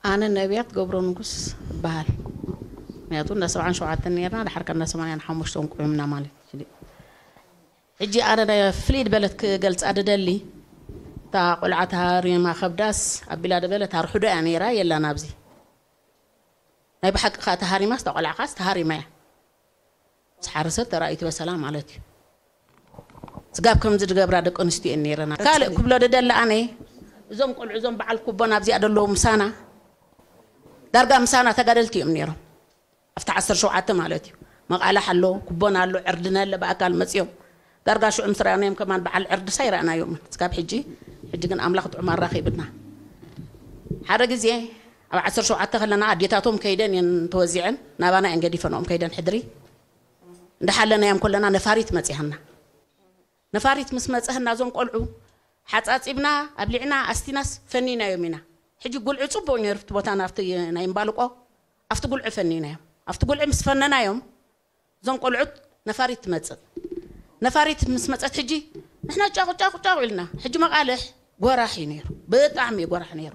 ኣነ ነቢያት ገብረ ንጉስ በሃል። ምክንያቱ እንዳ ሰብዓን ሸውዓተን ነርና፣ ድሓር ከ እንዳ ሰማንያን ሓሙሽተን ቆምና ማለት እዩ። ሕጂ ኣነ ናይ ፍልይ ዝበለት ክገልጻ ድደሊ፣ እታ ቆልዓ ተሃሪማ ከብዳስ ኣቢላ ድበለት ኣርሑዶ እያ ነይራ፣ የላን ኣብዚ። ናይ ብሓቂ ከኣ ተሃሪማስ፣ እታ ቆልዓ ከኣስ ተሃሪማ እያ። ምስ ሓረሰት ተራእዩ ትበሰላ ማለት እዩ። ስጋብ ከምዚ ድገብራ ደቂ ኣንስትዮ እየን ነይረና። ካልእ ክብሎ ድደሊ ኣነ፣ እዞም ቆልዑ እዞም በዓል ኩቦን ኣብዚኣ ደለዉ ምሳና፣ ዳርጋ ምሳና ተጋደልቲ እዮም ነይሮም። ኣብቲ ዓሰርተ ሸውዓተ ማለት እዩ። መቓልሕ ኣሎ፣ ኩቦን ኣሎ፣ ዕርድነ ኣለ ብኣካል መጺኦም። ዳርጋ ሽዑ ምስ ረኣናዮም ከማን በዓል ዕርድሳ ኣይረኣናዮምን። ስጋብ ሕጂ፣ ሕጂ ግን ኣምላኽ ጥዑም ኣራኺብና። ሓደ ግዜ ኣብ ዓሰርተ ሸውዓተ ከለና ኣዴታቶም ከይደን እየን ተወዚዐን፣ ናባና እየን ገዲፈንኦም ከይደን ሕድሪ። እንዳሓለናዮም ከለና ነፋሪት መጺሃና። ነፋሪት ምስ መጸህና እዞም ቆልዑ ሓጻጺብና፣ ኣብሊዕና፣ ኣስቲናስ ፈኒናዮም ኢና። ሕጂ ጉልዒ ጽቡቕ ነይሩ ኣብቲ ቦታ ናብቲ ናይ እምባልቆ፣ ኣብቲ ጉልዒ ፈኒናዮም። ኣብቲ ጉልዒ ምስ ፈነናዮም እዞም ቆልዑት ነፋሪት ትመጽእ። ነፋሪት ምስ መጸት ሕጂ ንሕና ጫቑ ጫቑ ጫቑ ኢልና። ሕጂ መቓልሕ ጎራሕ እዩ ነይሩ። ብጣዕሚ እዩ ጎራሕ ነይሩ።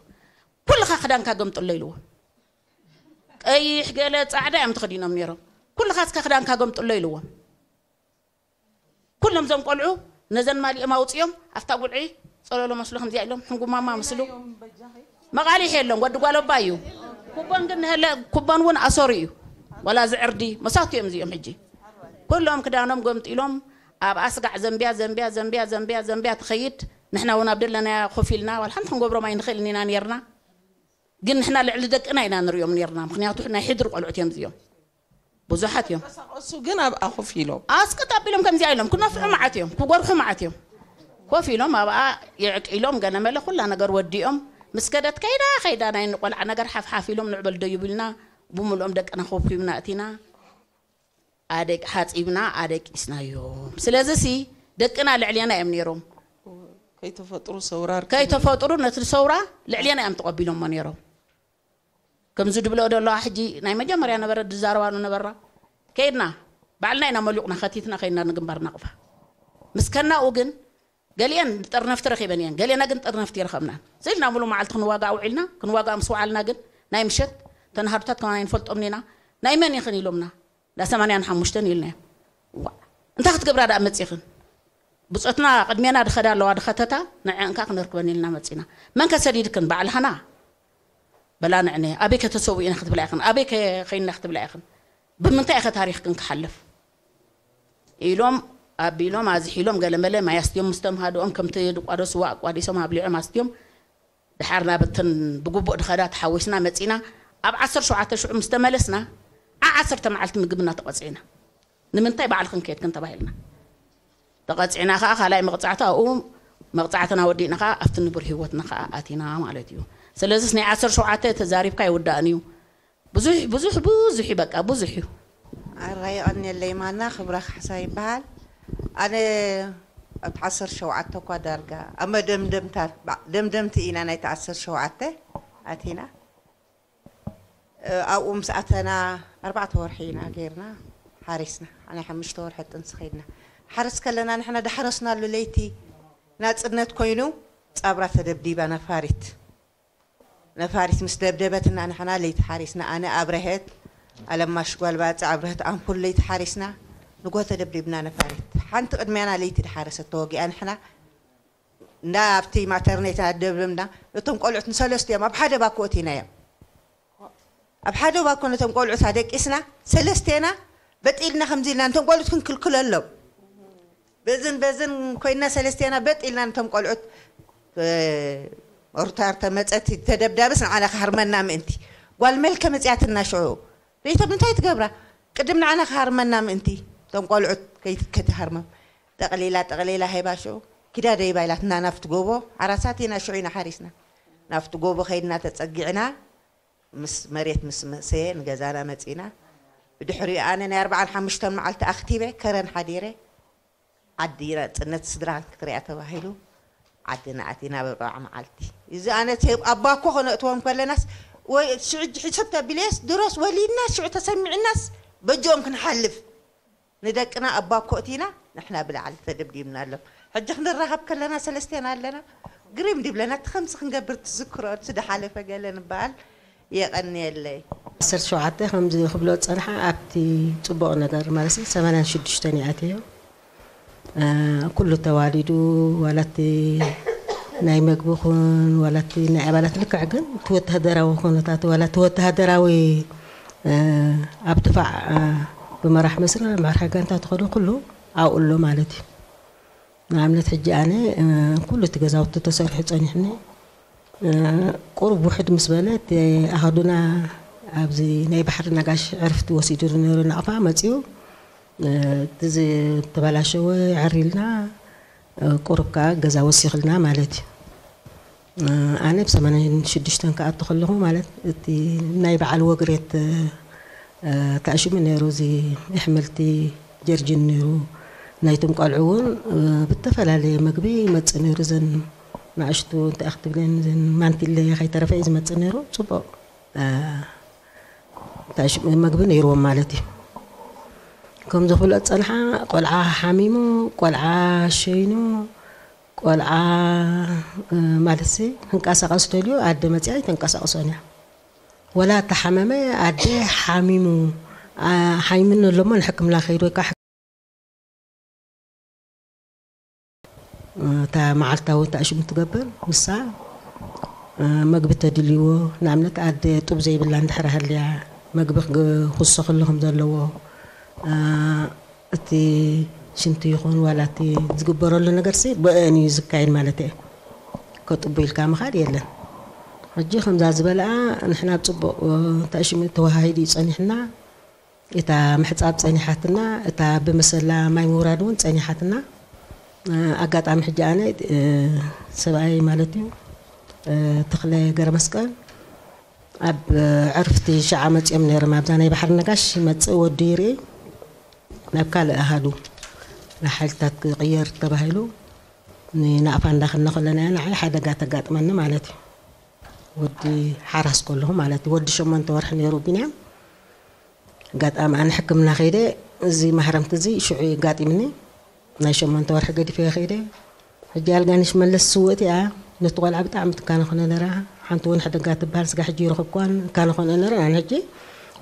ኩልኻ ክዳንካ ገምጥሎ ኢልዎም። ቀይሕ ገለ ጻዕዳ እዮም ተኸዲኖም ነይሮም። ኩልኻ እስከ ክዳንካ ገምጥሎ ኢልዎም። ኩሎም እዞም ቆልዑ ነዘን ማሊኦም ኣውጺኦም ኣብታ ጉልዒ ጸለሎ መስሎ ከምዚኣ ኢሎም ሕንጉማማ መስሉ። መቓሊሕ የለን፣ ወዲ ጓል ኣባ እዩ። ኩቦን ግን ንሀለ፣ ኩቦን እውን ኣሰሩ እዩ። ዋላ ዝዕርዲ መሳቱ እዮም እዚኦም ሕጂ። ኩሎም ክዳኖም ገምጢሎም ኣብ ኣስጋዕ ዘንብያ፣ ዘንብያ፣ ዘንብያ፣ ዘንብያ፣ ዘንብያ ትኸይድ። ንሕና እውን ኣብ ደለናያ ኮፍ ኢልና፣ ዋላ ሓንቲ ክንገብሮም ኣይንኽእልን ኢና ነይርና። ግን ንሕና ልዕሊ ደቅና ኢና ንሪኦም ነይርና። ምኽንያቱ ናይ ሕድሪ ቆልዑት እዮም እዚኦም። ብዙሓት እዮም። ተንቀሳቐሱ ግን ኣብኣ ኮፍ ኢሎም። ኣስቀጥ ኣቢሎም ከምዚኣ ኢሎም። ክነፍሑ መዓት እዮም። ክጎርሑ መዓት እዮም። ኮፍ ኢሎም ኣብኣ ይዕቅ ኢሎም ገለመለ ኩላ ነገር ወዲኦም። ምስ ከደት ከይዳ፣ ከይዳ ናይ ቆልዓ ነገር ሓፍ ሓፍ ኢሎም ንዕበል ደይቡ ኢልና ብምልኦም ደቅና ኮፍ ሂብና እቲና። ኣደቅ-፣ ሓጺብና ኣደቂስናዮም። ስለዚ ሲ ደቅና ልዕሌና እዮም ነይሮም። ከይተፈጥሩ ሰውራ ርኪቡ። ከይተፈጥሩ ነቲ ሰውራ ልዕሌና እዮም ተቐቢሎሞ ነይሮም። ከምዚ ድብሎ ደለዋ ሕጂ ናይ መጀመርያ ነበረ ድዛረባሉ ነበራ። ከይድና ባዕልና ኢና መሊቑና ከቲትና ከይድና ንግንባር ናቕፋ። ምስ ከናኡ ግን ገሊአን ጥርነፍቲ ረኺበን እየን፣ ገሊአና ግን ጥርነፍቲ ይረኸብናን። ስኢልና ሙሉ መዓልቲ ክንዋጋእ ውዒልና፣ ክንዋጋእ ምስ ወዓልና ግን ናይ ምሸት ተናሃዱታት ከማን ኣይንፈልጦምን ኢና። ናይ መን ኢኽን ኢሎምና። እንዳ ሰማንያን ሓሙሽተን ኢልናዮም። ዋእ፣ እንታይ ክትገብራ ደኣ መጺኽን? ብጾትና ቅድሜና ድኸዳ ኣለዋ፣ ድኸተታ፣ ንዐን ከኣ ክነርክበን ኢልና መጺና። መን ከ ሰዲድክን? ባዕልኽና? በላ ንዕነ፣ ኣበይ ከተሰውኢና ክትብላ ኢኽን? ኣበይ ከ-፣ ኸይንና ክትብላ ኢኽን? ብምንታይ ኢኸ ታሪኽክን ክሓልፍ? ኢሎም ኣቢሎም ኣዝሒሎም ገለመለ ማይ ኣስትዮም ምስ ተምሃድኦም ከምቲ ድቋዶ ስዋ ኣቋዲሶም ኣብሊዖም ኣስትዮም። ድሓር ናብ እተን ብግቡእ ድኸዳ ተሓዊስና መጺና። ኣብ ዓሰርተ ሸውዓተ ሽዑ ምስ ተመለስና፣ ዓ-፣ ዓሰርተ መዓልቲ ምግብና ተቐጺዕና። ንምንታይ ባዕልኽን ከይድክን ተባሂልና። ተቐጺዕና ኸኣ ካልኣይ መቕጻዕቲ ኣብኡ መቕጻዕትና ወዲእና ኸኣ ኣብቲ ንቡር ህይወትና ኸኣ ኣቲና ማለት እዩ። ስለዚስ ናይ ዓሰርተ ሸውዓተ ተዛሪብካ ኣይውዳእን እዩ። ብዙሕ፣ ብዙሕ፣ ብዙሕ እዩ በቃ፣ ብዙሕ እዩ። ኣራ የቐንየለይ ማና፣ ክብራ ካሕሳ ይበሃል። ኣነ ኣብቲ ዓሰርተ ሸውዓተ እኳ ዳርጋ ኣብ መደምደምታ፣ ደምደምቲ ኢና ናይቲ ዓሰርተ ሸውዓተ ኣቲና። እ፣ ኣብኡ ምስ ኣተና ኣርባዕተ ወርሒ ኢና ጌርና፣ ሓሪስና። ናይ ሓሙሽተ ወርሒ ጥንሲ ኸይድና። ሓረስ ከለና ንሕና ዳሕረስናሉ ለይቲ ናጽነት ኮይኑ፣ ጻብራ ተደብዲባ ነፋሪት። ነፋሪት ምስ ደብደበትና ንሕና ለይቲ ሓሪስና። ኣነ ኣብረሀት ኣለማሽ ጓል ባጽዕ ኣብረሀት ኣምፑል ለይቲ ሓሪስና። ንጎ ተደብዲብና ነፋሪት። ሓንቲ ቅድሚያና ለይቲ ድሓረሰት ተወጊኣ ንሕና እንዳ ኣብቲ ማተርኔት ኣደብደብና። ነቶም ቆልዑት ንሰለስቲኦም ኣብ ሓደ ባኮ እቲናዮም። ኣብ ሓደ ባኮ ነቶም ቆልዑት ኣደቂስና፣ ሰለስቴና በጥ ኢልና ከምዚ ኢልና ነቶም ቆልዑት ክንክልክለሎም። በዝን በዝን ኮይና ሰለስቴና በጥ ኢልና ነቶም ቆልዑት፣ እ፣ ሩታር ተመጸት ተደብዳብስ ንዓና ክሃርመና ምእንቲ። ጓል መልከ መጺኣትና ሽዑ። ርእይቶ እንታይ ትገብራ? ቅድም ንዓና ክሃርመና ምእንቲ። እቶም ቆልዑት ከይት-፣ ከይትሃርመም። ጠቕሊላ፣ ጠቕሊላ ሄባ ሽዑ። ኪዳ ደይባ ኢላትና ናብቲ ጎቦ። ዓራሳት ኢና ሽዑ ኢና ሓሪስና። ናብቲ ጎቦ ከይድና ተጸጊዕና። ምስ መሬት ምስ መሰየ ንገዛና መጺና። ብድሕሪኡ ኣነ ናይ ኣርባዓን ሓሙሽተን መዓልቲ ኣኽቲበ ከረን ሓዲረ። ዓዲ ናጽነት ስድራን ክትሪኣ ተባሂሉ ዓድና ኣቲና ኣብ ኣርባዓ መዓልቲ። እዚ ኣነ ቴ-፣ ኣብ ባኮ ከነእትዎም ከለናስ ወይ ሽዑ ሕሰብ ተቢለስ ድሮስ ወሊድናስ ሽዑ ተሰሚዕናስ በጅኦም ክንሓልፍ። ንደቅና ኣብ ባኮ እቲና ንሕና ብላዕሊ ተደብዲብና ኣሎ። ሕጂ ክንራኸብ ከለና ሰለስቴና ኣለና። ግሪም ድብለና እቲ ከምዚ ክንገብር ትዝክሮ እቲ ዝሓለፈ ገለ ንበሃል። የቐንየለይ። ዓሰርተ ሸውዓተ ከምዚ ክብሎ ዝጸንሓ ኣብቲ ጽቡቕ ነገር ማለት እዩ ሰማንያን ሽዱሽተን ይኣትዮ። ኩሉ ተዋሊዱ፣ ዋላቲ ናይ መግቢ ኹን ዋላቲ ናይ ኣባላት ልክዕ ግን እቲ ወተሃደራዊ ኩነታት ዋላ እቲ ወተሃደራዊ ኣብ ድፋዕ ብመራሕ መስርዕ መርሓ ጋንታ ትኸዶ ኩሉ ኣብኡ ኣሎ ማለት እዩ። ንኣብነት ሕጂ ኣነ ኩሉ እቲ ገዛውቲ ተሰሪሑ ጸኒሕኒ። ቁሩብ ውሕድ ምስ በለ እቲ ኣሃዱና ኣብዚ ናይ ባሕሪ ነጋሽ ዕርፍቲ ወሲዱ ነይሩ ናቕፋ መጺኡ እቲ ዝተበላሸወ ዓሪልና ቁሩብ ከኣ ገዛ ወሲኽልና ማለት እዩ። ኣነ ብ ሰማንያን ሽዱሽተን ክኣቱ ከለኹ ማለት እቲ ናይ በዓል ወግሬት ተኣሽሙ ነይሩ እዚ ኣሕምልቲ ጀርጅን ነይሩ ናይቶም ቆልዑ እውን ብተፈላለየ ምግቢ ይመፅእ ነይሩ ዘን ንኣሽቱ እንታይ ክትብለን ዘን ማንቲለ ከይተረፈ እዩ ዝመፅእ ነይሩ ፅቡቕ መግቢ ነይርዎም ማለት እዩ። ከምዚ ክብሎ ዝፀንሓ ቆልዓ ሓሚሙ ቆልዓ ሸይኑ ቆልዓ ማለት ሲ ክንቀሳቀስ ደልዩ ኣደ መፅያ ኣይተንቀሳቅሶን እያ። ወላ ተሓመመ ኣደ ሓሚሙ ሓይምኒ ኣሎሞ ንሕክምና ከይዱ ወይ ከዓ እታ መዓልታዊ ተኣሽሙ ትገብር ንሳ መግቢ ተድልይዎ ንኣብነት ኣደ ጡብ ዘይብላ እንድሕር ሃልያ መግቢ ክውሰኸሉ ከም ዘለዎ እቲ ሽንቲ ይኹን ዋላ እቲ ዝግበረሉ ነገር ሲ ብአን እዩ ዝካየድ ማለት እየ። ከጥቡ ኢልካ ምኻድ የለን። ሕጂ ከምዛ ዝበልኣ ንሕና ብፅቡቕ ተኣሽሙ ተወሃሂዱ እዩ ፀኒሕና። እታ ምሕፃብ ፀኒሓትና፣ እታ ብመሰላ ማይ ምውራድ እውን ፀኒሓትና። ኣጋጣሚ ሕጂ ኣነ ሰብኣይ ማለት እዩ ተኽለ ገረመስቀል ኣብ ዕርፍቲ ሸዓ መፂኦም ነይሮም ኣብዛ ናይ ባሕሪ ነጋሽ ይመፅእ ወዱ ይርኢ ናብ ካልእ ኣሃዱ ንሓይልታት ክቕየር ተባሂሉ ንናቕፋ እንዳኸድና ከለና እያ ንዓይ ሓደጋ ተጋጥመኒ ማለት እዩ። ወዲ ሓራስ ከለኹ ማለት እዩ። ወዲ ሸሞንተ ወርሒ ነይሩ ቢንያም። ኣጋጣሚ ኣነ ሕክምና ከይደ እዚ ማህረምቲ እዚ ሽዑ የጋጢምኒ። ናይ ሸሞንተ ወርሒ ገዲፈ ከይደ። ሕጂ ኣልጋንሽ መለስ ስውእቲ እያ። ነቲ ቆልዓ ብጣዕሚ ትካነ ኮነ ነራ። ሓንቲ እውን ሕደጋ ትበሃል ስጋ ሕጂ ይረኸብኳን እካነ ኮነ ነረ ኣነ ሕጂ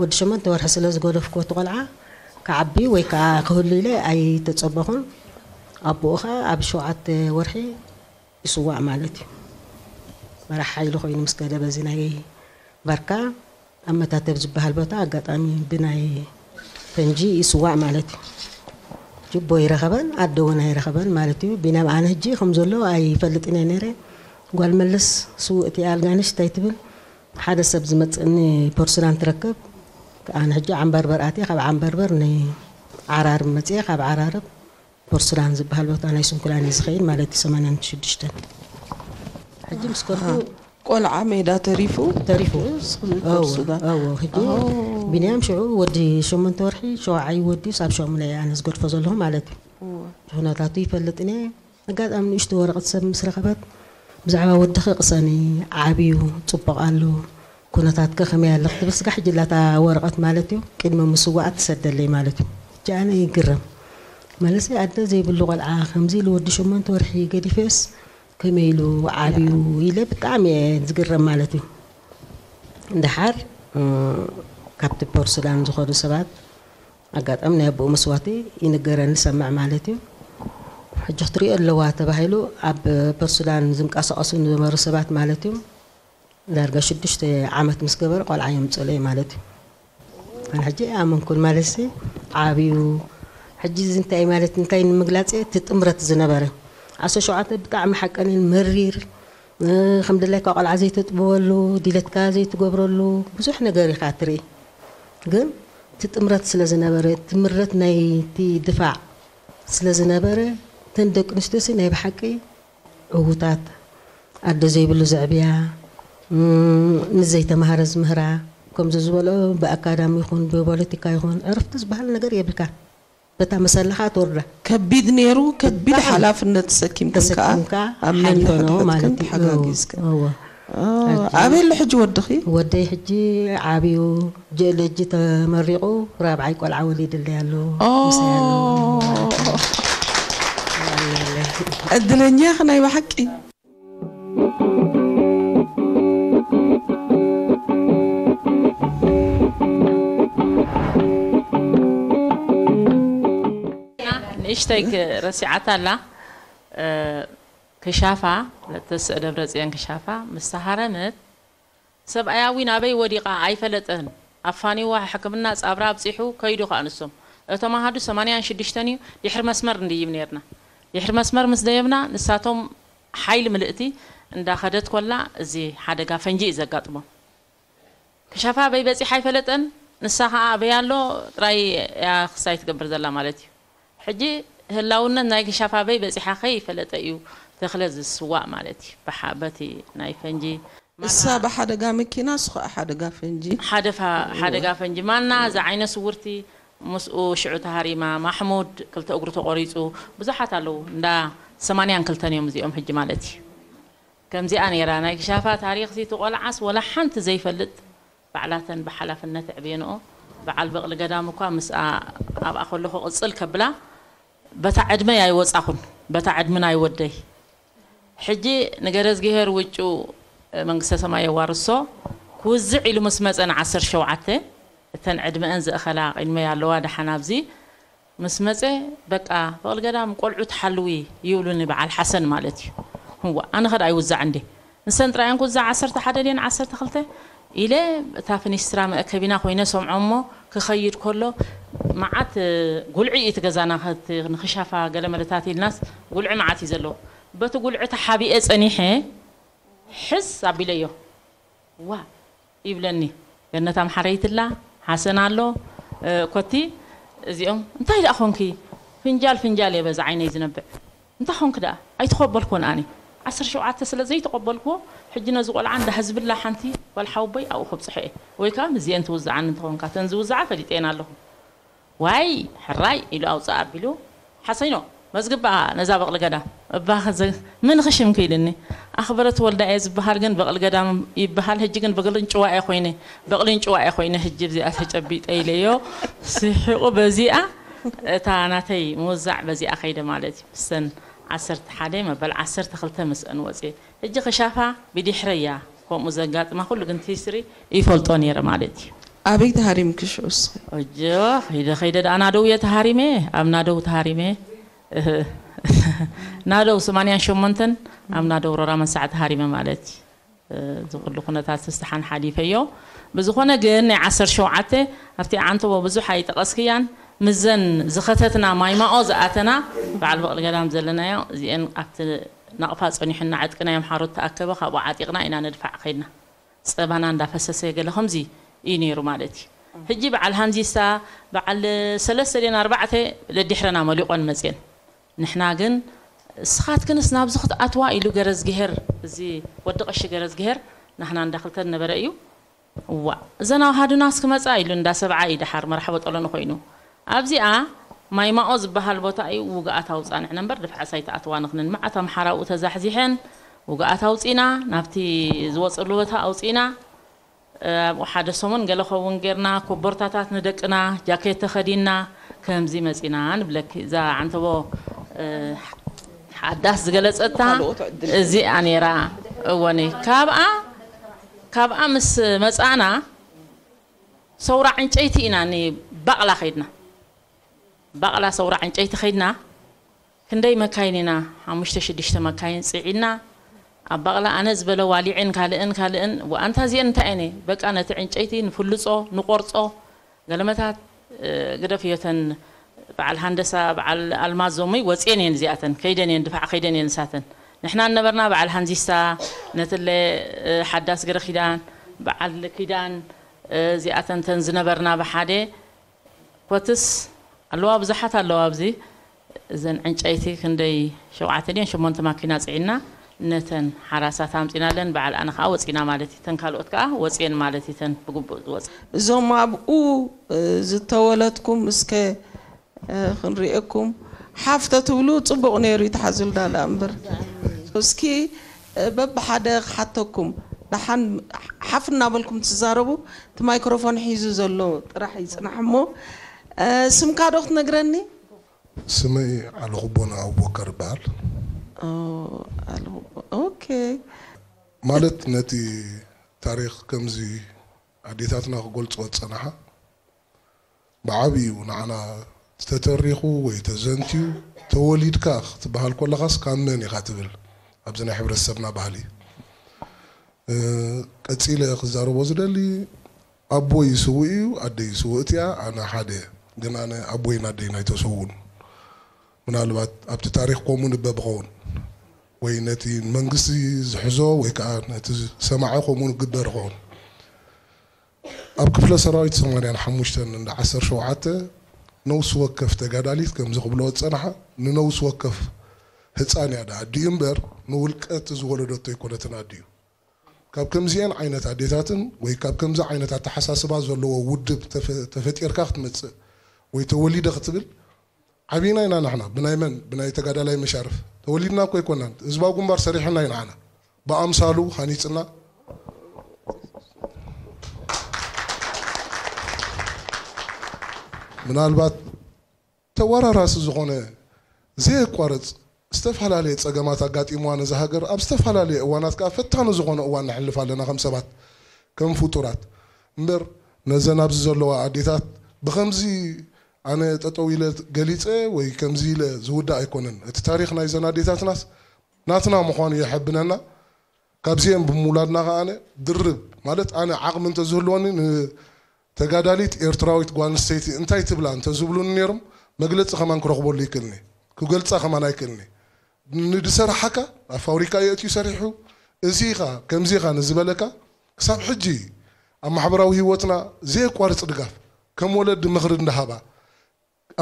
ወዲ ሸሞንተ ወርሒ ስለ ዝገደፍኩ እቲ ቆልዓ ክዓቢ ወይ ከዓ ክህሉ ኢለ ኣይተፀበኹን። ኣቦኡ ከዓ ኣብ ሸውዓተ ወርሒ ይስዋእ ማለት እዩ። መራሕ ሓይሊ ኮይኑ ምስ ከደ በዚ ናይ ባርካ ኣብ መታተብ ዝበሃል ቦታ ኣጋጣሚ ብናይ ፈንጂ ይስዋእ ማለት እዩ። ጅቦ ይረኸበን ኣደ እውን ኣይረኸበን ማለት እዩ። ቢናም ኣነ ሕጂ ከም ዘሎ ኣይፈልጥን እየ ነይረ። ጓል መለስ ስውእቲ ኣልጋንሽ እንታይ ትብል ሓደ ሰብ ዝመፅእኒ ፖርሱላን ትረክብ ኣነ ሕጂ ዓምበርበር ኣትየ ካብ ዓምበርበር ንዓራርብ መፅየ ካብ ዓራርብ ፖርሱላን ዝበሃል ቦታ ናይ ስንኩላን እዩ ዝኸይድ ማለት እዩ ሰማንያን ሽዱሽተን ሕጂ ምስ ከድኩ ቆልዓ ሜዳ ተሪፉ ተሪፉ ፖርሱላን እዎ ሕጂ ቢንያም ሽዑ ወዲ ሸሞንተ ወርሒ ሸውዓይ ወዲ ሳብ ሸሙነ ኣነ ዝገድፎ ዘለኹ ማለት እዩ። ኩነታቱ ይፈልጥን እየ ኣጋጣሚ ንእሽቶ ወረቐት ሰብ ምስ ረኸበት ብዛዕባ ወድኺ ቅሰኒ ዓብዩ ፅቡቕ ኣሎ ኩነታትከ ከመይ ኣለኽ ትብል ስጋሕ ጅላታ ወረቐት ማለት እዩ ቅድሚ ምስዋኣ ትሰደለይ ማለት እዩ። ጃኣነ ይግረም መለሰይ ኣደ ዘይብሉ ቆልዓ ከምዚ ኢሉ ወዲ ሸሞንተ ወርሒ ገዲፈስ ከመይ ኢሉ ዓብዩ ኢለ ብጣዕሚ እየ ዝግረም ማለት እዩ። ደሓር ካብቲ ፖርሱላን ዝኾኑ ሰባት ኣጋጣሚ ናይ ኣቦኡ መስዋእቲ ይንገረኒ ሰምዕ ማለት እዩ። ሕጂ ክትሪኦ ኣለዋ ተባሂሉ ኣብ ፐርሱዳን ዝንቀሳቐሱ ዝነበሩ ሰባት ማለት እዩ ዳርጋ ሽዱሽተ ዓመት ምስ ገበረ ቆልዓ የምፅእለይ ማለት እዩ። ኣነ ሕጂ ኣመንኩን ማለት ሲ ዓብዩ ሕጂ እዚ እንታይ ማለት እንታይ ንምግላፅ እቲ ጥምረት ዝነበረ ዓሰርተ ሸውዓተ ብጣዕሚ ሓቀንን መሪር ከም ድላይካ ቆልዓ ዘይተጥብወሉ ድሌትካ ዘይትገብረሉ ብዙሕ ነገር ኢኻ ትርኢ ግን እቲ ጥምረት ስለ ዝነበረ ትምረት ናይቲ ድፋዕ ስለ ዝነበረ እተን ደቂ ኣንስትዮ ሲ ናይ ብሓቂ ዕዉታት ኣደ ዘይብሉ ዘዕብያ ንዘይተማሃረ ዝምህራ ከምዚ ዝበሎ ብኣካዳሚ ይኹን ብፖለቲካ ይኹን ዕርፍቲ ዝበሃል ነገር የብልካ በታ መሰላኻ ትወርዳ ከቢድ ነይሩ ከቢድ ሓላፍነት ተሰኪምኩም ከዓ ተሰኪምካ ኣብ ሓሊፈ ነው ነንሕድሕድክን ማለት እዩ። ተሓጋጊዝክን እወ። ኣበይ ኣሎ ሕጂ ወድኺ ወደይ ሕጂ ዓብዩ ጀለጂ ተመሪቑ ራብዓይ ቆልዓ ወሊድለይ ኣሎ ኦ፣ ምሳይ ኣሎ። ዕድለኛ ኢኺ ናይ ብሓቂ እሽተይ ክ- ረሲዓታ ኣላ። እ፣ ክሻፋ፣ ለተስእ ደብረ ጽዮን ክሻፋ ምስ ተሃረመት፣ ሰብኣያ እውን ኣበይ ወዲቓ ኣይፈለጠን። ኣፋኒዋ ሕክምና ጻብራ ኣብጺሑ ከይዱ ከኣ ንሶም። እቶም ኣሃዱ ሰማንያን ሽዱሽተን እዩ። ድሕሪ መስመር ንድይብ ነርና። ድሕሪ መስመር ምስ ደየብና ንሳቶም ሓይሊ ምልእቲ እንዳኸደት ኮላ እዚ ሓደጋ ፈንጂ እዩ ዘጋጥሞም። ክሻፋ ኣበይ በጺሓ ኣይፈለጠን። ንሳ ከኣ ኣበይ ኣሎ ጥራይ እያ ክሳይ ትገብር ዘላ ማለት እዩ። ሕጂ ህላውነት ናይ ክሻፋ ኣበይ በጺሓ ከይፈለጠ እዩ ተኽለ ዝስዋእ ማለት እዩ። ብሓ- በቲ ናይ ፈንጂ እሳ ብሓደጋ መኪና፣ እሱ ከዓ ሓደጋ ፈንጂ። ሓደፋ ሓደጋ ፈንጂ ማና እዛ ዓይነ ስውርቲ ምስኡ ሽዑ ተሃሪማ። ማሕሙድ ክልተ እግሩ ተቆሪጹ። ብዙሓት ኣለዉ። እንዳ ሰማንያን ክልተን እዮም እዚኦም ሕጂ ማለት እዩ። ከምዚኣ ነይራ ናይ ክሻፋ ታሪኽ። እቲ ቆልዓስ ወላ ሓንቲ ዘይፈልጥ፣ ባዕላተን ብሓላፍነት ኣዕብየንኦ። በዓል በቕሊ ገዳም እኳ ምስኣ ኣብኣ ከለኹ ቅጽል ከብላ፣ በታ ዕድመይ ኣይወጻኹን፣ በታ ዕድሚ ናይ ወደይ። ሕጂ ንገረዝግሄር ውጩ መንግስተ ሰማይ የዋርሶ ክውዝዕ ኢሉ ምስ መጸ፣ ን ዓሰርተ ሸውዓተ፣ እተን ዕድመአን ዝእኸላ ቅድመይ ኣለዋ። ደሓን ኣብዚ ምስ መጸ፣ በቃ በቕሊ ገዳም ቆልዑ ትሓልዊ ይብሉኒ፣ በዓል ሓሰን ማለት እዩ። እዋ ኣነ ኸድ ኣይውዛዕ እንዴ፣ ንሰን ጥራይ እንኩ እዛ ዓሰርተ ሓደ ድየን ዓሰርተ ክልተ ኢለ፣ እታ ፍኒስትራ መእከቢና ኮይነ ሰምዖ እሞ፣ ክኸይድ ከሎ መዓት፣ እ፣ ጉልዒ እዩ እቲ ገዛና። ከት- ንኽሻፋ ገለ መለታት ኢልናስ፣ ጉልዒ መዓት እዩ ዘለዎ። በቲ ጉልዒ ተሓቢኤ ጸኒሐ፣ ሕዝ ኣቢለዮ። ዋ ይብለኒ። ገነት ኣምሓረይትላ፣ ሓሰን ኣሎ፣ እ፣ ኮቲ እዚኦም። እንታይ ደኣ ኾንኪ? ፍንጃል ፍንጃል እየ በዛ ዓይነይ ዝነብዕ። እንታይ ኾንኪ ደኣ? ኣይተቐበልኩዎን ኣነ። ዓሰርተ ሸውዓተ ስለ ዘይተቐበልኩዎ፣ ሕጂ ነዚ ቆልዓ እንዳ ህዝብላ ሓንቲ ጓል ሓውቦይ ኣብኡ ከብጽሖ እየ። ወይ ከኣ ምስዚአን ትውዝዓኒ እንተኾንካ፣ እተን ዝውዝዓ ፈሊጠየን ኣለኹ። ዋይ ሕራይ ኢሉ ኣውፅእ ኣቢሉ፣ ሓሰይኖ መዝግባ ነዛ በቕሊ ገዳም እባ ኸዘ-፣ ምን ኽሽምኪ ኢልኒ። ኣኽበረት ወልዳ እየ ዝበሃል፣ ግን በቕሊ ገዳም ይበሃል። ሕጂ ግን በቕሊ እንጭዋ እየ ኮይነ፣ በቕሊ እንጭዋ እየ ኮይነ፣ ሕጂ ብዚኣ ተጨቢጠ ኢለዮ። ስሒቑ በዚኣ፣ እታ ናተይ ምውዛዕ በዚኣ ከይደ ማለት እዩ። ምስተን ዓሰርተ ሓደ መበል ዓሰርተ ክልተ ምስአን ወፅየ። ሕጂ ኽሻፋ ብድሕረይ እያ ከምኡ ዘጋጥማ፣ ኩሉ ግን እቲ ሂስትሪ ይፈልጦ ነይረ ማለት እዩ። ኣበይ ተሃሪምኪ ሽዑ እስኺ? ሕጂ ኸይደ ኸይደ ደኣ ናደው እየ ተሃሪመ፣ ኣብ ናደው ተሃሪመ። እህ፣ ናደው ሰማንያን ሸሞንተን ኣብ ናደው ሮራ መንሳዕ ተሃሪመ ማለት እዩ። እዚ ኩሉ ኩነታት ስስሓን ሓሊፈዮ። ብዝኾነ ግን ናይ ዓሰርተ ሸውዓተ ኣብቲ ዓንተቦ ብዙሕ ኣይጠቐስክያን። ምዘን ዝኸተትና ማይ ማኦ ዝኣተና በዓል በቕሊ ገዳም ዘለናዮ፣ እዚአን ኣብቲ ናቕፋ ጸኒሑና፣ ዕጥቂ ናይ ኣምሓሩ ተኣከበ፣ ካብኡ ዓጢቕና ኢና ነድፋዕ ከይድና። ጸባና እንዳፈሰሰ ገለ ከምዚ እዩ ነይሩ ማለት እዩ። ሕጂ በዓል ሃንዚሳ፣ በዓል ሰለስተ ድየን ኣርባዕተ ደድሕረና መሊቖን መጽየን። ንሕና ግን፣ "እስኻትክንስ ናብዚ ክትኣትዋ?" ኢሉ ገረዝግሄር፣ እዚ ወዲ ቀሺ ገረዝግሄር፣ ናህና እንዳ ክልተ ነበረ እዩ። እዋእ፣ እዘን ኣውሃዱናስ ክመጻ ኢሉ እንዳ ሰብዓ እዩ ደሓር መርሓቦ ጠሎኒ ኮይኑ። ኣብዚኣ ማይ ማኦ ዝበሃል ቦታ እዩ፣ ውግኣት ኣውጻንዕነ እምበር ድፍዓስ ኣይተኣትዋ ንኽንን። መዓት ኣምሓራ ኣብኡ ተዛሕዚሐን፣ ውግኣት ኣውጺና፣ ናብቲ ዝወጽሉ ቦታ ኣውጺና። ኣብኡ ሓደ ሰሙን ገለ ኸውን ጌርና፣ ኮቦርታታት ንደቅና፣ ጃኬት ተኸዲንና፣ ከምዚ መጺና ንብለኪ። እዛ ዓንተቦ፣ እ፣ ሓዳስ ዝገለጸታ ካልኦት ዕድል እዚኣ ነይራ። እወኒ፣ ካብኣ፣ ካብኣ ምስ መጻና፣ ሰውራ ዕንጨይቲ ኢና ንባቕላ ከይድና። ባቕላ ሰውራ ዕንጨይቲ ከይድና፣ ክንደይ መካይን ኢና፣ ሓሙሽተ ሽዱሽተ መካይን ጽዒድና። ኣብ ባቕላ ኣነ ዝበለ ዋሊዕን ካልእን ካልእን፣ ወኣንታ እዚአን እንታይ እየን? በቃ ነቲ ዕንጨይቲ ንፍልጾ፣ ንቆርጾ፣ ገለመታት፣ እ፣ ግደፍዮ እተን በዓል ሃንደሳ፣ በዓል ኣልማዞ እሞይ ወጽየን እየን እዚኣተን፣ ከይደን እየን፣ ድፋዕ ከይደን እየን ንሳተን። ንሕና እነበርና በዓል ሃንዚሳ፣ ነትለ፣ እ፣ ሓዳስ ገረ ኪዳን፣ በዓል ኪዳን፣ እ፣ እዚኣተን ተን ዝነበርና ብሓደ ኮትስ ኣለዋ፣ ብዙሓት ኣለዋ ኣብዚ። እዘን ዕንጨይቲ ክንደይ ሸውዓተ ድየን ሸሞንተ ማኪና ጽዒና ነተን ሓራሳት ኣምጺናለን፣ በዓል ኣነ ከኣ ወጺና ማለት እዩ። ተን ካልኦት ከኣ ወጽየን ማለት እዩ፣ ተን ብግቡእ ዝወጽ። እዞም ኣብኡ፣ እ፣ ዝተወለድኩም እስከ፣ እ፣ ክንርእየኩም። ሓፍ ተትብሉ ጽቡቕ ነይሩ፣ ይትሓዙልና ደኣ እምበር። እስኪ፣ እ፣ በብሓደ ክሓተኩም። ደሓን ሓፍ እናበልኩም ትዛረቡ፣ እቲ ማይክሮፎን ሒዙ ዘሎ ጥራሕ ይጽናሕ እሞ፣ እ፣ ስምካ ዶ ክትነግረኒ? ስመይ ዓለኹቦና ኣቡበከር ይበሃል። ኦ፣ ዓለኹቦ-፣ ኦኬ። ማለት ነቲ ታሪኽ ከምዚ ኣዴታትና ክገልጽኦ ዝጸንሓ፣ ብዓብዩ ንዓና ተተሪኹ ወይ ተዘንትዩ፣ ተወሊድካ ክትበሃል ከለኻስ ካብ መን ኢኻ ትብል? ኣብዚ ናይ ሕብረተሰብና ባህሊ። እ፣ ቀጺለ ክዛረቦ ዝደሊ፣ ኣቦይ ስዉእ እዩ፣ ኣደይ ስውእቲ እያ፣ ኣነ ሓደ እየ። ግን ኣነ ኣቦይን ኣደይን ኣይተሰውኡን። ምናልባት ኣብቲ ታሪኽ ከምኡ ንበብ ይኸውን፣ ወይ ነቲ መንግስቲ ዝሕዞ ወይ ከዓ ነቲ ዝሰማዖ ከምኡ ንግበር ይኸውን። ኣብ ክፍለ ሰራዊት ሰማንያን ሓሙሽተን እንዳ ዓሰርተ ሸውዓተ ነውሲ ወከፍ ተጋዳሊት ከምዚ ክብሎ ዝጸንሓ፣ ንነውሲ ወከፍ ህጻን እያ ደኣ ኣዲኡ እምበር፣ ንውልቀ እቲ ዝወለደቶ ኣይኮነትን ኣዲኡ። ካብ ከምዚአን ዓይነት ኣዴታትን ወይ ካብ ከምዚ ዓይነት ኣተሓሳስባ ዘለዎ ውድብ ተፈ-፣ ተፈጢርካ ክትመጽእ ወይ ተወሊደ ክትብል፣ ዓቢና ኢና ንሕና። ብናይ መን? ብናይ ተጋዳላይ መሻርፍ ተወሊድና እኮ ኣይኮናን። ህዝባዊ ግንባር ሰሪሕና ኢና ንዓና። ብኣምሳሉ ሃኒጽና። ምናልባት ተወራራሲ ዝኾነ ዘየቋርጽ ዝተፈላለየ ጸገማት ኣጋጢምዋ ነዛ ሃገር፣ ኣብ ዝተፈላለየ እዋናት ከኣ ፈታኒ ዝኾነ እዋን ነሕልፍ ኣለና ከም ሰባት፣ ከም ፍጡራት። እምበር ነዘን ኣብዚ ዘለዋ ኣዴታት ብኸምዚ ኣነ ጠጠው ኢለ ገሊጸ ወይ ከምዚ ኢለ ዝውዳእ ኣይኮነን። እቲ ታሪኽ ናይዘን ኣዴታትናስ ናትና ምዃኑ የሐብነና። ካብዚአን ብምውላድና ከኣ ኣነ ድርብ፣ ማለት ኣነ ዓቕሚ እንተዝህልወኒ ንተጋዳሊት ኤርትራዊት ጓል ኣንስተይቲ እንታይ ትብላ እንተዝብሉኒ ነይሮም፣ መግለጺ ከማን ክረኽበሉ ይክእልኒ፣ ክገልጻ ከማን ኣይክእልኒ። ንድሰርሓካ ኣብ ፋብሪካ የእትዩ ሰሪሑ፣ እዚ ኢኻ ከምዚ ኢኻ ንዝበለካ ክሳብ ሕጂ ኣብ ማሕበራዊ ህይወትና ዘየቋርጽ ድጋፍ፣ ከም ወለዲ ምኽሪ እንዳሃባ፣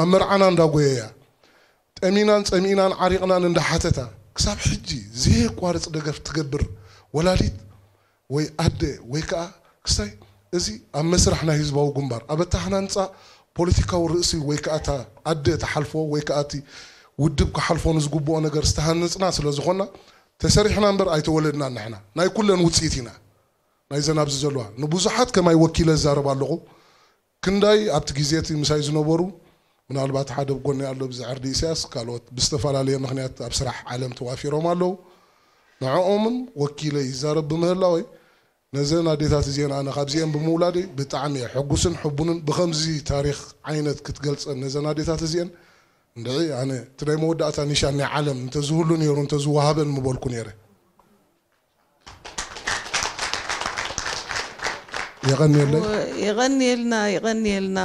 ኣብ መርዓና እንዳጎየያ፣ ጠሚናን ጸሚእናን ዓሪቕናን እንዳሓተታ፣ ክሳብ ሕጂ ዘየቋርጽ ደገፍ ትገብር ወላዲት ወይ ኣደ ወይ ከኣ ክስታይ፣ እዚ ኣብ መስርሕ ናይ ህዝባዊ ግንባር፣ ኣብ ኣተሃናንጻ ፖለቲካዊ ርእሲ ወይ ከኣ እታ ኣደ ትሓልፎ ወይ ከኣ እቲ ውድብ ክሓልፎ ንዝግብኦ ነገር ዝተሃነጽና ስለ ዝኾንና፣ ተሰሪሕና እምበር ኣይተወለድናን ንሕና። ናይ ኩለን ውጽኢት ኢና። ናይዘን ኣብዚ ዘለዋ ንብዙሓት ከማይ ወኪለ ዝዛረብ ኣለኹ። ክንዳይ ኣብቲ ግዜ እቲ ምሳይ ዝነበሩ፣ ምናልባት ሓደ ብጎኒ ኣሎ፣ ብዚ ዕርዲ ኢሳያስ፣ ካልኦት ብዝተፈላለየ ምኽንያት ኣብ ስራሕ ዓለም ተዋፊሮም ኣለዉ። ንዕኦምን ወኪለ ይዛረብ ብምህላወይ፣ ነዘን ኣዴታት እዚአን ኣነ ካብዚአን ብምውላደይ ብጣዕሚ እየ ሕጉስን ሕቡንን። ብኸምዚ ታሪኽ ዓይነት ክትገልጸን ነዘን ኣዴታት እዚአን፣ እንድዒ ኣነ እቲ ናይ መወዳእታ ኒሻን ናይ ዓለም እንተዝህሉ ነይሩ፣ እንተዝወሃበን ምበልኩ ነይረ። የቐንየለይ። የቐንየልና፣ የቐንየልና።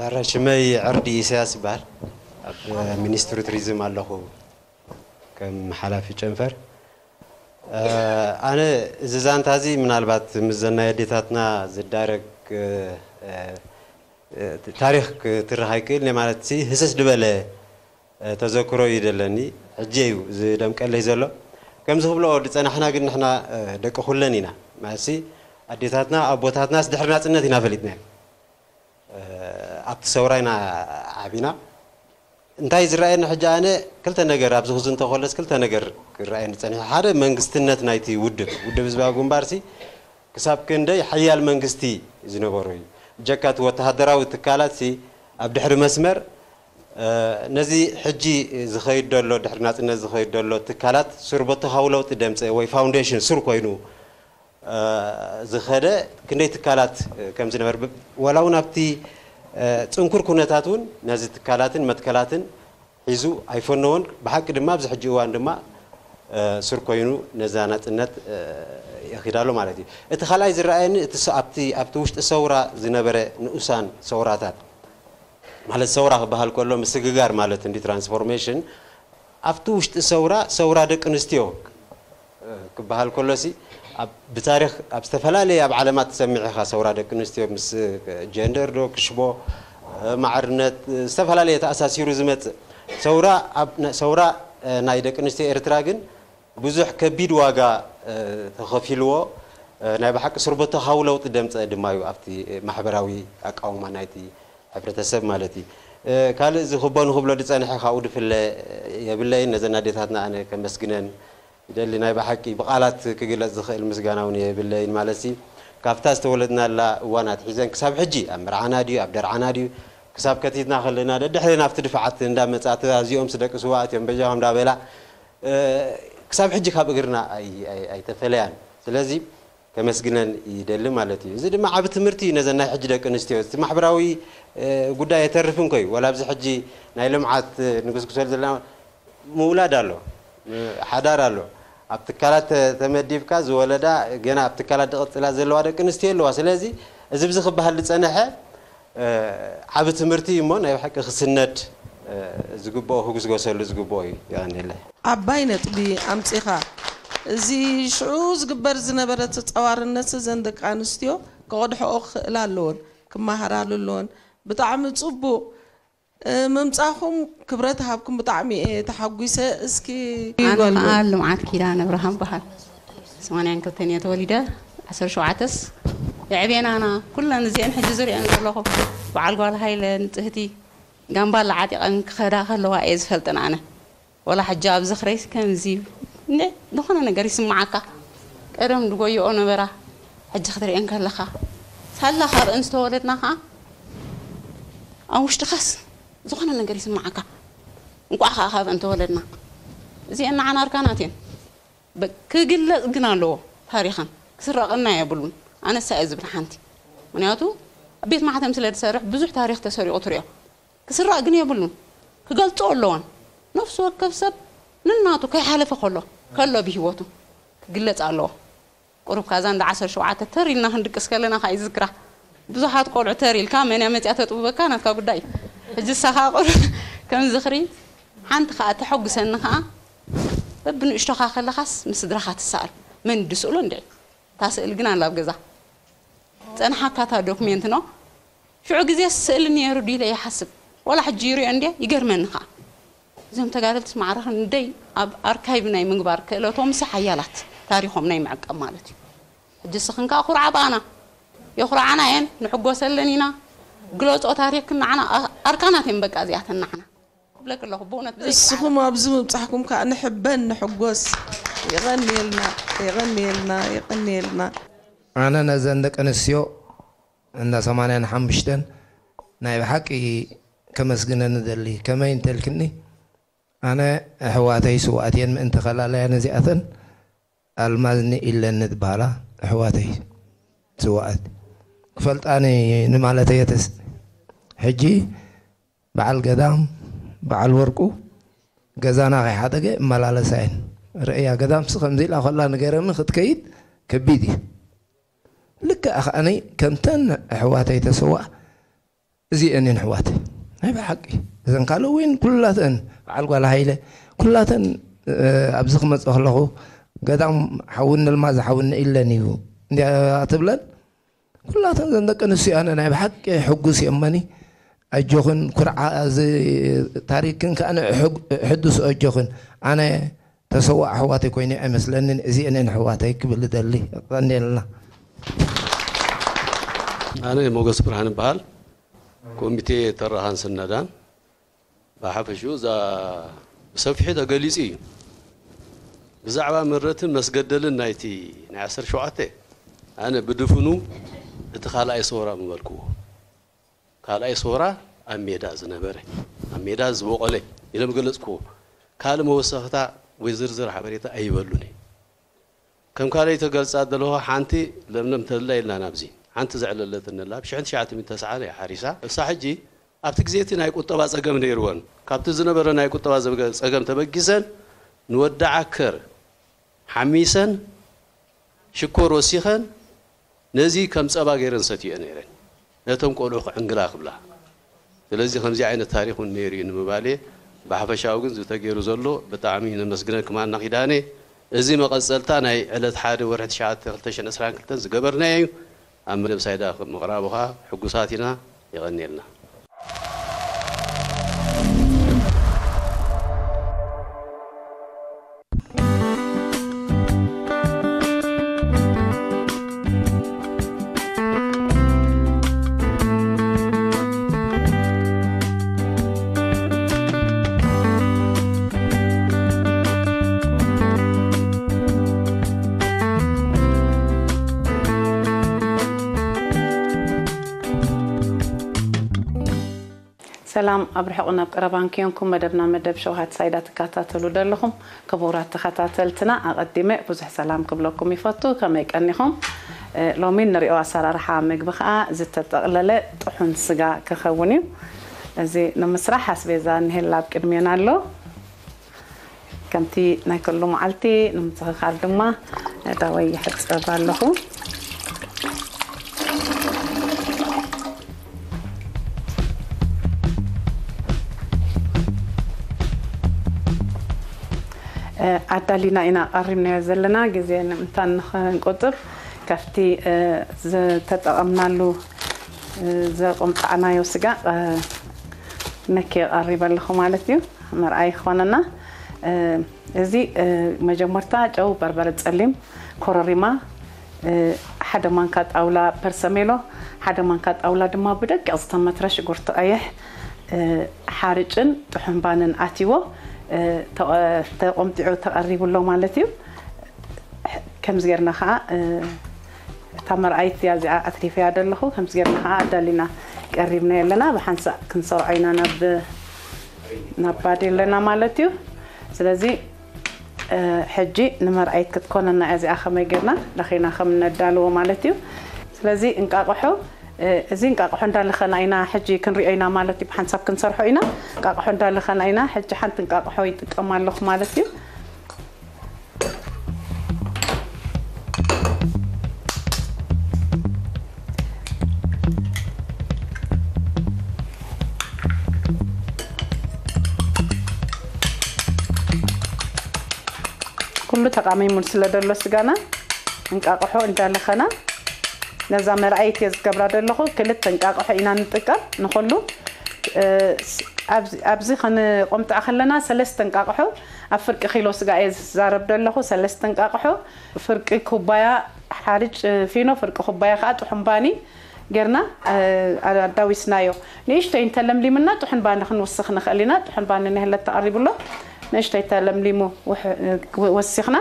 ኧረ፣ ሽመይ ዕርዲ ኢሳያስ ይበሃል። ኣብ ሚኒስትሪ ቱሪዝም ኣለኹ ከም ሓላፊ ጨንፈር። እ፣ ኣነ እዚ ዛንታ እዚ ምናልባት ምስ ዘናይ ኣዴታትና ዝዳረግ፣ እ፣ እ፣ ታሪኽ ክትርኽ ኣይክእል፣ ናይ ማለት ሲ ህስስ ዝበለ እ፣ ተዘክሮ እዩ ዘለኒ። ሕጂ እዩ ዝደምቀለይ ዘሎ። ከምዚ ክብሎ ዝጸናሕና ግን ንሕና፣ እ፣ ደቂ ኩለን ኢና። ማለትሲ ኣዴታትና ኣቦታትናስ ድሕሪ ናጽነት ኢና ፈሊጥናዮ። እ፣ ኣብቲ ሰውራ ኢና ዓቢና። እንታይ ዝረኣየኒ ሕጂ ኣነ ክልተ ነገር ኣብዚ ክዝንቶ ከሎስ ክልተ ነገር ክረኣየኒ ጸኒሑ። ሓደ መንግስትነት ናይቲ ውድብ፣ ውድብ ህዝባዊ ግንባርሲ ክሳብ ክንደይ ሓያል መንግስቲ ዝነበሮ እዩ። ብጀካ እቲ ወተሃደራዊ ትካላትሲ ኣብ ድሕሪ መስመር፣ እ፣ ነዚ ሕጂ ዝኸይድ ዘሎ፣ ድሕሪ ናጽነት ዝኸይድ ዘሎ ትካላት ሱር በተኻዊ ለውጢ ደምጸ ወይ ፋውንዴሽን ሱር ኮይኑ፣ እ፣ ዝኸደ ክንደይ ትካላት፣ እ፣ ከም ዝነበር ብ-፣ ዋላ እውን ኣብቲ፣ እ፣ ጽንኩር ኩነታት እውን ነዚ ትካላትን መትከላትን ሒዙ ኣይፈነዎን። ብሓቂ ድማ ኣብዚ ሕጂ እዋን ድማ፣ እ፣ ሱር ኮይኑ ነዛ ናጽነት፣ እ፣ የኺዳ ኣሎ ማለት እዩ። እቲ ካልኣይ ዝረኣየኒ እቲ ሰ-፣ ኣብቲ፣ ኣብቲ ውሽጢ ሰውራ ዝነበረ ንኡሳን ሰውራታት፣ ማለት ሰውራ ክበሃል ከሎ ምስግጋር ማለት እንዲ ትራንስፎርሜሽን፣ ኣብቲ ውሽጢ ሰውራ፣ ሰውራ ደቂ ኣንስትዮ፣ እ፣ ክበሃል ከሎሲ ኣብ፣ ብታሪኽ ኣብ ዝተፈላለየ ኣብ ዓለማት ትሰምዕ ኢኻ። ሰውራ ደቂ ኣንስትዮ ምስ ጀንደር ዶ ክሽቦ፣ እ፣ ማዕርነት፣ እ፣ ዝተፈላለየ ተኣሳሲሩ ዝመጽእ ሰውራ ኣብ፣ ነ-፣ ሰውራ፣ እ፣ ናይ ደቂ ኣንስትዮ ኤርትራ ግን ብዙሕ ከቢድ ዋጋ፣ እ፣ ተኸፊልዎ፣ እ፣ ናይ ብሓቂ ስርበተኻዊ ለውጢ ደምጸ ድማ እዩ ኣብቲ ማሕበራዊ ኣቃውማ ናይቲ ሕብረተሰብ ማለት እዩ። እ፣ ካልእ ዝኽቦ ንኽብሎ ዝጸንሐ ካብኡ ድፍለ የብለይን። ነዘን ኣዴታትና ኣነ ከመስግነን ይደሊ። ናይ ብሓቂ ብቓላት ክግለጽ ዝኽእል ምስጋና እውን የብለይን። ማለትሲ ካብታ ዝተወለድናላ እዋን ኣትሒዘን ክሳብ ሕጂ ኣብ መርዓና ድዩ ኣብ ደርዓና ድዩ ክሳብ ከቲትና ከለና ደድሕሬና ኣብቲ ድፋዓት እንዳመጻ፣ "ኣዚኦምስ ደቂ ስውኣት እዮም፣ በጃኹም" እንዳበላ፣ እ፣ ክሳብ ሕጂ ካብ እግርና ኣይ-፣ ኣይ-፣ ኣይተፈለያን። ስለዚ ከመስግነን ይደሊ ማለት እዩ። እዚ ድማ ዓቢ ትምህርቲ እዩ ነዘን ናይ ሕጂ ደቂ ኣንስትዮ። እቲ ማሕበራዊ ጉዳይ የተርፍ እንኮዩ፣ ዋላ ኣብዚ ሕጂ ናይ ልምዓት ንግስግሰሉ ዘለና ምውላድ ኣሎ፣ ሓዳር ኣሎ። ኣብ ትካላት ተመዲብካ ዝወለዳ፣ ገና ኣብ ትካላት ዝቕጽላ ዘለዋ ደቂ ኣንስትዮ ኣለዋ። ስለዚ እዚ ብዚ ክበሃል ዝጸንሐ ዓቢ ትምህርቲ እዩ እሞ፣ ናይ ብሓቂ ክስነድ ዝግብኦ፣ ክጉስጎሰሉ ዝግብኦ እዩ። የቐንየለይ። ዓባይ ነጥቢ ኣምጺኻ። እዚ ሽዑ ዝግበር ዝነበረ ተጻዋርነት እዘን ደቂ ኣንስትዮ ክቐድሕኦ ክኽእላ ኣለወን፣ ክመሃራሉ ኣለወን። ብጣዕሚ ጽቡቕ ምምጻኹም፣ ክብረት ሃብኩም። ብጣዕሚ እየ ተሓጒሰ። እስኪ ኣነ ጓል በዓል ልምዓት ኪዳነ ኣብርሃም በሃል። ሰማንያን ክልተን እየ ተወሊደ። ዓሰርተ ሸውዓተስ የዕብየናና ኩለን እዚአን ሕጂ ዝሪአን ዘለኹ በዓል ጓል ሃይለ ንጽህቲ ጋምባላ ዓጢቐን ክኸዳ ከለዋ እየ ዝፈልጥን ኣነ። ወላ ሕጂ ኣብ ዝኽረይ ከምዚ እንደ ዝኾነ ነገር ይስምዓካ። ቀደም ድጎይኦ ነበራ፣ ሕጂ ክትሪአን ከለኻ ሳላ ካብአን ዝተወለድና ከዓ ኣብ ውሽጥኻስ ዝኾነ ነገር ይስምዓካ። እንቋዕ ከዓ ካብአን ተወለድና። እዚአን ንዓና ኣርካናት እየን። በ- ክግለጽ ግን ኣለዎ ታሪኸን። ክስረቐና የብሉን። ኣነሳ እየ ዝብል ሓንቲ። ምክንያቱ ኣብ ቤት ማሕተም ስለ ዝሰርሕ ብዙሕ ታሪኽ ተሰሪቑ ትሪኦ። ክስረቕ ግን የብሉን። ክገልጾ ኣለዎን። ነፍሲ ወከፍ ሰብ ንናቱ ከይሓለፈ ከሎ ከሎ ብህይወቱ ክግለጽ ኣለዎ። ቁሩብ ካዛ እንዳ ዓሰርተ ሸውዓተ ተር ኢልና ክንድቅስ ከለና ከዓ ይዝክራ። ብዙሓት ቆልዑ ተር ኢልካ መን እያ መፅያ ተጥብበካ ናትካ ጉዳይ እዩ። ሕጂ ንሳ ከዓ ቁሩብ ከም ዝኽሪ ሓንቲ ከዓ ተሐጉሰኒ ከዓ በብንእሽቶኻ ከለኻስ ምስ ስድራኻ ትሰኣል መን ድስእሎ እንድዒ እታ ስእል ግን ኣላ ኣብ ገዛ ፀንሓካ እታ ዶክሜንት ኖ ሽዑ ግዜ ስእል ነይሩ ድዩ ኢለ ይሓስብ ወላ ሕጂ ይሪኦ እንድየ ይገርመኒ ከዓ እዞም ተጋደልቲ ማዕረ ክንደይ ኣብ ኣርካይቭ ናይ ምግባር ክእለቶምሲ ሓያላት ታሪኾም ናይ ምዕቃብ ማለት እዩ። ሕጂ ስኽን ከዓ ኩርዓ ብኣና የኹርዓና እየን ንሕጎሰለን ኢና። ግለጾ ታሪኽክን ንዓና ኣርካናት እየን በቃ እዚኣተን ንዓና ክብለክ ኣለኹ ብእውነት ብዘይ እስኹም ኣብዚ ምብጻሕኩም ከዓ ንሕበን ንሕጎስ። የቐንየልና። የቐንየልና። የቐንየልና። ኣነ ነዘን ደቂ ኣንስትዮ እንዳ ሰማንያን ሓሙሽተን ናይ ብሓቂ ከመስግነን እደሊ። ከመይ እንተልክኒ፣ ኣነ ኣሕዋተይ ስውኣት እየን፣ ምእንቲ ከላለያ ነዚኣተን ኣልማዝኒ ኢለኒ ዝበሃላ ኣሕዋተይ ስውኣት ክፈልጣኒ ንማለተይ እየ። ተስ-፣ ሕጂ በዓል ገዳም፣ በዓል ወርቁ ገዛና ከይሓደገ እመላለሳ እየን። ርእያ ገዳምሲ ከምዚ ኢላ ከላ ንገረኒ ክትከይድ ከቢድ እዩ። ልክዕ ከኣኒ ከምተን ኣሕዋተይ ተሰዋ እዚአን እየን ኣሕዋተይ ናይ ብሓቂ። እዘን ካልእ እውን ኩላተን በዓል ጓል ሃይለ ኩላተን፣ እ፣ ኣብዚ ክመጽእ ከለኹ ገዳም ሓውኒ ኣልማዝ ሓውኒ ኢለን እዩ እንዲያ ትብለን። ኩላተን ዘን ደቂ ኣንስትዮ ኣነ ናይ ብሓቂ ሕጉስ እየመኒ። ኣጆኽን ኩርዓ እዚ ታሪክን ከኣ ሕግ-፣ ሕዱስ ኣጆኽን። ኣነ ተሰዋ ኣሕዋተይ ኮይነ ኣይመስለንን። እዚአን እየን ኣሕዋተይ ክብል እደሊ። የቐንየልና። ኣነ ሞገስ ብርሃን እበሃል። ኮሚቴ ተራኻን ስነዳን ብሓፈሽኡ እዛ ብሰፊሑ ተገሊጹ እዩ። ብዛዕባ ምረትን መስገደልን ናይቲ ናይ ዓሰርተ ሸውዓተ ኣነ ብድፍኑ እቲ ካልኣይ ሰውራ ምበልክዎ። ካልኣይ ሰውራ ኣብ ሜዳ ዝነበረ፣ ኣብ ሜዳ ዝበቖለ ኢለ ምገለጽክዎ። ካልእ መወሰኽታ ወይ ዝርዝር ሓበሬታ ኣይበሉን እዩ። ከም ካልእ ተገልጻ ዘለኹ ሓንቲ ለምለም ተድላ ኢልና ናብዚ ሓንቲ ዘዕለለትንላ ብ ሽሕን ትሽዓተ ሚእትን ተስዓን እያ ሓሪሳ። እሳ ሕጂ ኣብቲ ግዜ እቲ ናይ ቁጠባ ጸገም ነይርወን። ካብቲ ዝነበረ ናይ ቁጠባ ዘበገ-፣ ጸገም ተበጊሰን ንወዲ ዓከር ሓሚሰን ሽኮር ወሲኸን ነዚ ከም ጸባ ገይረን ሰትየኦ ነይረን። ነቶም ቆልዑ ክዕንግላ ክብላ። ስለዚ ከምዚ ዓይነት ታሪኽ እውን ነይሩ እዩ ንምባል እየ። ብሓፈሻዊ ግን ዝተገይሩ ዘሎ ብጣዕሚ እዩ ነመስግነን ክማና ኪዳነ። እዚ መቐጸልታ ናይ ዕለት ሓደ ወርሒ ትሽዓተ ክልተ ሽሕን ዕስራን ክልተን ዝገበርናዮ እዩ። ኣብ መደብ ሳይዳ ምቕራቡ ኸኣ ሕጉሳት ኢና። የቐንየልና። ሰላም ኣብ ርሑቕ ናብ ቀረባን ክዮንኩም መደብና መደብ ሸውሃት ሳይዳ ትከታተሉ ዘለኹም ክቡራት ተኸታተልትና ኣቐዲመ ብዙሕ ሰላም ክብለኩም ይፈቱ። ከመይ ቀኒኹም? እ፣ ሎሚ ንሪኦ ኣሰራርሓ ምግቢ ኸኣ ዝተጠቕለለ ጥሑን ስጋ ክኸውን እዩ። እዚ ንምስራሕ ኣስቤዛ እንሄላ ኣብ ቅድሜና ኣሎ። ከምቲ ናይ ኩሉ መዓልቲ ንምትኽኻል ድማ ኣእዳወይ ይሕጸብ ኣለኹ። እ፣ ኣዳሊና ኢና ቀሪብናዮ ዘለና ግዜ ንምንታን ንኽንቁጥብ ካብቲ፣ እ፣ ዝተጠቐምናሉ፣ እ፣ ዘቆምጣዕናዮ ስጋ፣ እ፣ ነኪ ቀሪበ ኣለኹ ማለት እዩ። መርኣይ ክኾነና። እ፣ እዚ፣ እ፣ መጀመርታ ጨው፣ በርበረ ጸሊም፣ ኮረሪማ፣ እ፣ ሓደ ማንካ ጣውላ ፐርሰሜሎ፣ ሓደ ማንካ ጣውላ ድማ ብደቂቕ ዝተመትረ ሽጉርቲ ቀይሕ፣ እ፣ ሓርጭን ጥሑምባንን ኣትይዎ፣ እ፣ ተቐ-፣ ተቆምጢዑ ተቐሪቡ ኣሎ ማለት እዩ። ከምዚ ጌርና ኸዓ፣ እ፣ እታ መርኣይት እያ እዚኣ ኣትሪፈያ ዘለኹ። ከምዚ ጌርና ኸዓ ኣዳሊና ቀሪብናዮ ኣለና። ብሓንሳእ ክንሰርዖ ኢና ናብ፣ ናብ ባዴለና ማለት እዩ። ስለዚ፣ እ፣ ሕጂ ንመርኣይት ክትኮነና እያ እዚኣ ከመይ ጌርና ለኺና ከም ነዳልዎ ማለት እዩ። ስለዚ እንቃቕሖ፣ እ፣ እዚ እንቃቕሖ እንዳለኸና ኢና ሕጂ ክንሪኦ ኢና ማለት እዩ። ብሓንሳብ ክንሰርሖ ኢና። እንቃቕሖ እንዳለኸና ኢና። ሕጂ ሓንቲ እንቃቕሖ ይጥቀም ኣለኹ ማለት እዩ። ኩሉ ተቃሚሙ ስለ ዘሎ ስጋና እንቃቕሖ እንዳለኸና ነዛ መርኣይት እየ ዝገብራ ዘለኹ። ክልተ እንቃቕሖ ኢና ንጥቀም ንኹሉ። እ፣ ስ-፣ ኣብዚ፣ ኣብዚ ክንቆምጣ ከለና ሰለስተ እንቃቕሖ ኣብ ፍርቂ ኪሎ ስጋ እየ ዝዛረብ ዘለኹ። ሰለስተ እንቃቕሖ፣ ፍርቂ ኩባያ ሓርጭ ፊኖ፣ ፍርቂ ኩባያ ከዓ ጥሑም ባኒ ጌርና፣ እ፣ ኣዳዊስናዮ። ንእሽተይ እንተለምሊምና ጥሑን ባኒ ክንውስኽ ንኽእል ኢና። ጥሑን ባኒ ንህለት ተቐሪቡ ኣሎ። ንእሽተይ ተለምሊሙ ውሕ-፣ ወሲኽና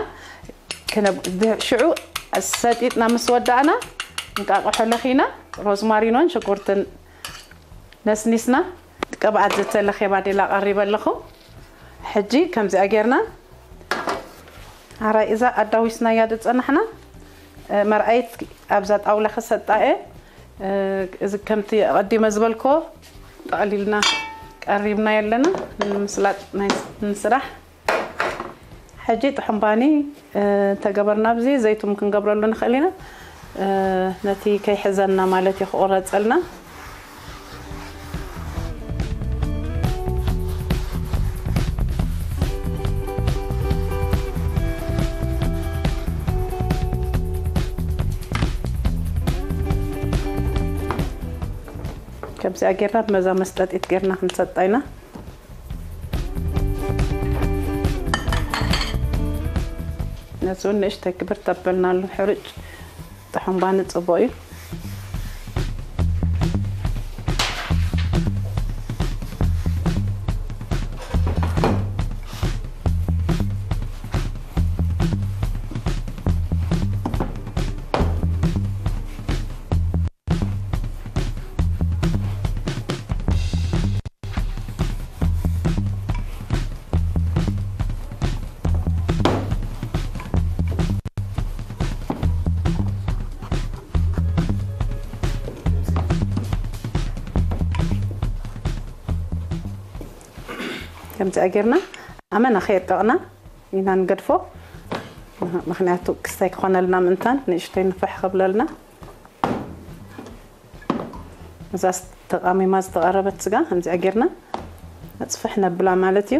ክነብ-፣ ድ-፣ ሽዑ ሰጢጥና ምስ ወዳእና እንቃቕሖ ለኺና ሮዝማሪኖን ሽጉርትን ነስኒስና ቅብኣት ዝተለኽየ ባዴላ ቀሪበ ኣለኹ። ሕጂ ከምዚኣ ጌርና ኣራይ እዛ ኣዳዊስናያ ዝጸናሕና፣ እ፣ መርኣይት ኣብዛ ጣውላ ክሰጣ እየ። እ፣ እዚ ከምቲ ኣቐዲመ ዝበልክዎ ጠቕሊልና ቀሪብናዮ ኣለና ንምስላጥ ናይ፣ ንስራሕ። ሕጂ ጥሑም ባኒ፣ እ፣ እንተገበርና ኣብዚ ዘይቱም ክንገብረሉ ንኽእል ኢና። እ፣ ነቲ ከይሕዘና ማለት እዩ ክቑረጸልና። ከምዚኣ ጌርና ብመዛ መስጠጢት ጌርና ክንሰጣ ኢና። ነዚ እውን ንእሽተይ ክብር ተበልናሉ። ሕሩጭ ጥሑምባኒ ጽቡቕ እዩ። ከምዚኣ ጌርና ኣመና ከየርቀቕና ኢና ንገድፎ። ምኽንያቱ ክስታይ ክኾነልና ምእንታን ንእሽተይ ንፍሕ ክብለልና። እዛ ተቃሚማ ዝተቐረበት ስጋ ከምዚኣ ጌርና ኣጽፍሕ ነብላ ማለት እዩ።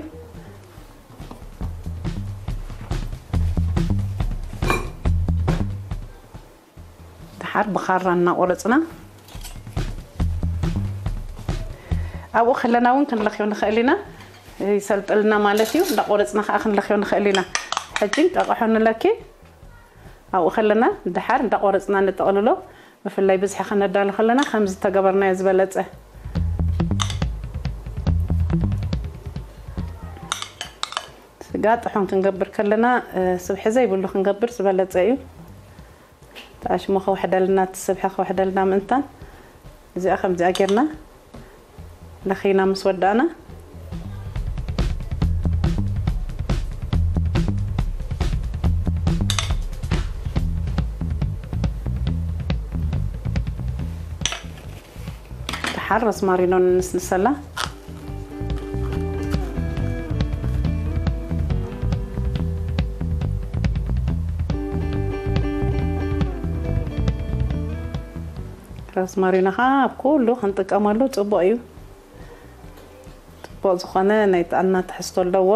ድሓር ብኻራ እናቆረጽና ኣብኡ ከለና እውን ክንለኽዮ ንኽእል ኢና። ይሰልጥልና ማለት እዩ። እንዳቆረጽና ከዓ ክንለኽዮ ንኽእል ኢና። ሕጂ እንቃቕሖ ንለኪ ኣብኡ ከለና ድሓር እንዳቆረጽና ንጠቕልሎ። ብፍላይ ብዝሒ ከነዳሉ ከለና ከምዚ ተገበርናዮ ዝበለጸ። ስጋ ጥሑን ክንገብር ከለና፣ እ፣ ስብሒ ዘይብሉ ክንገብር ዝበለጸ እዩ። ተኣሽሞ ከውሕደልና፣ እቲ ስብሒ ከውሕደልና ምእንታን እዚኣ ከምዚኣ ጌርና ለኺና ምስ ወዳእና፣ ደሓር ሮዝማሪኖ ንንስንሰላ። ሮዝማሪኖ ኸዓ ኣብ ኩሉ ክንጥቀመሉ ጽቡቕ እዩ። ጽቡቕ ዝኾነ ናይ ጥዕና ትሕዝቶ ኣለዎ።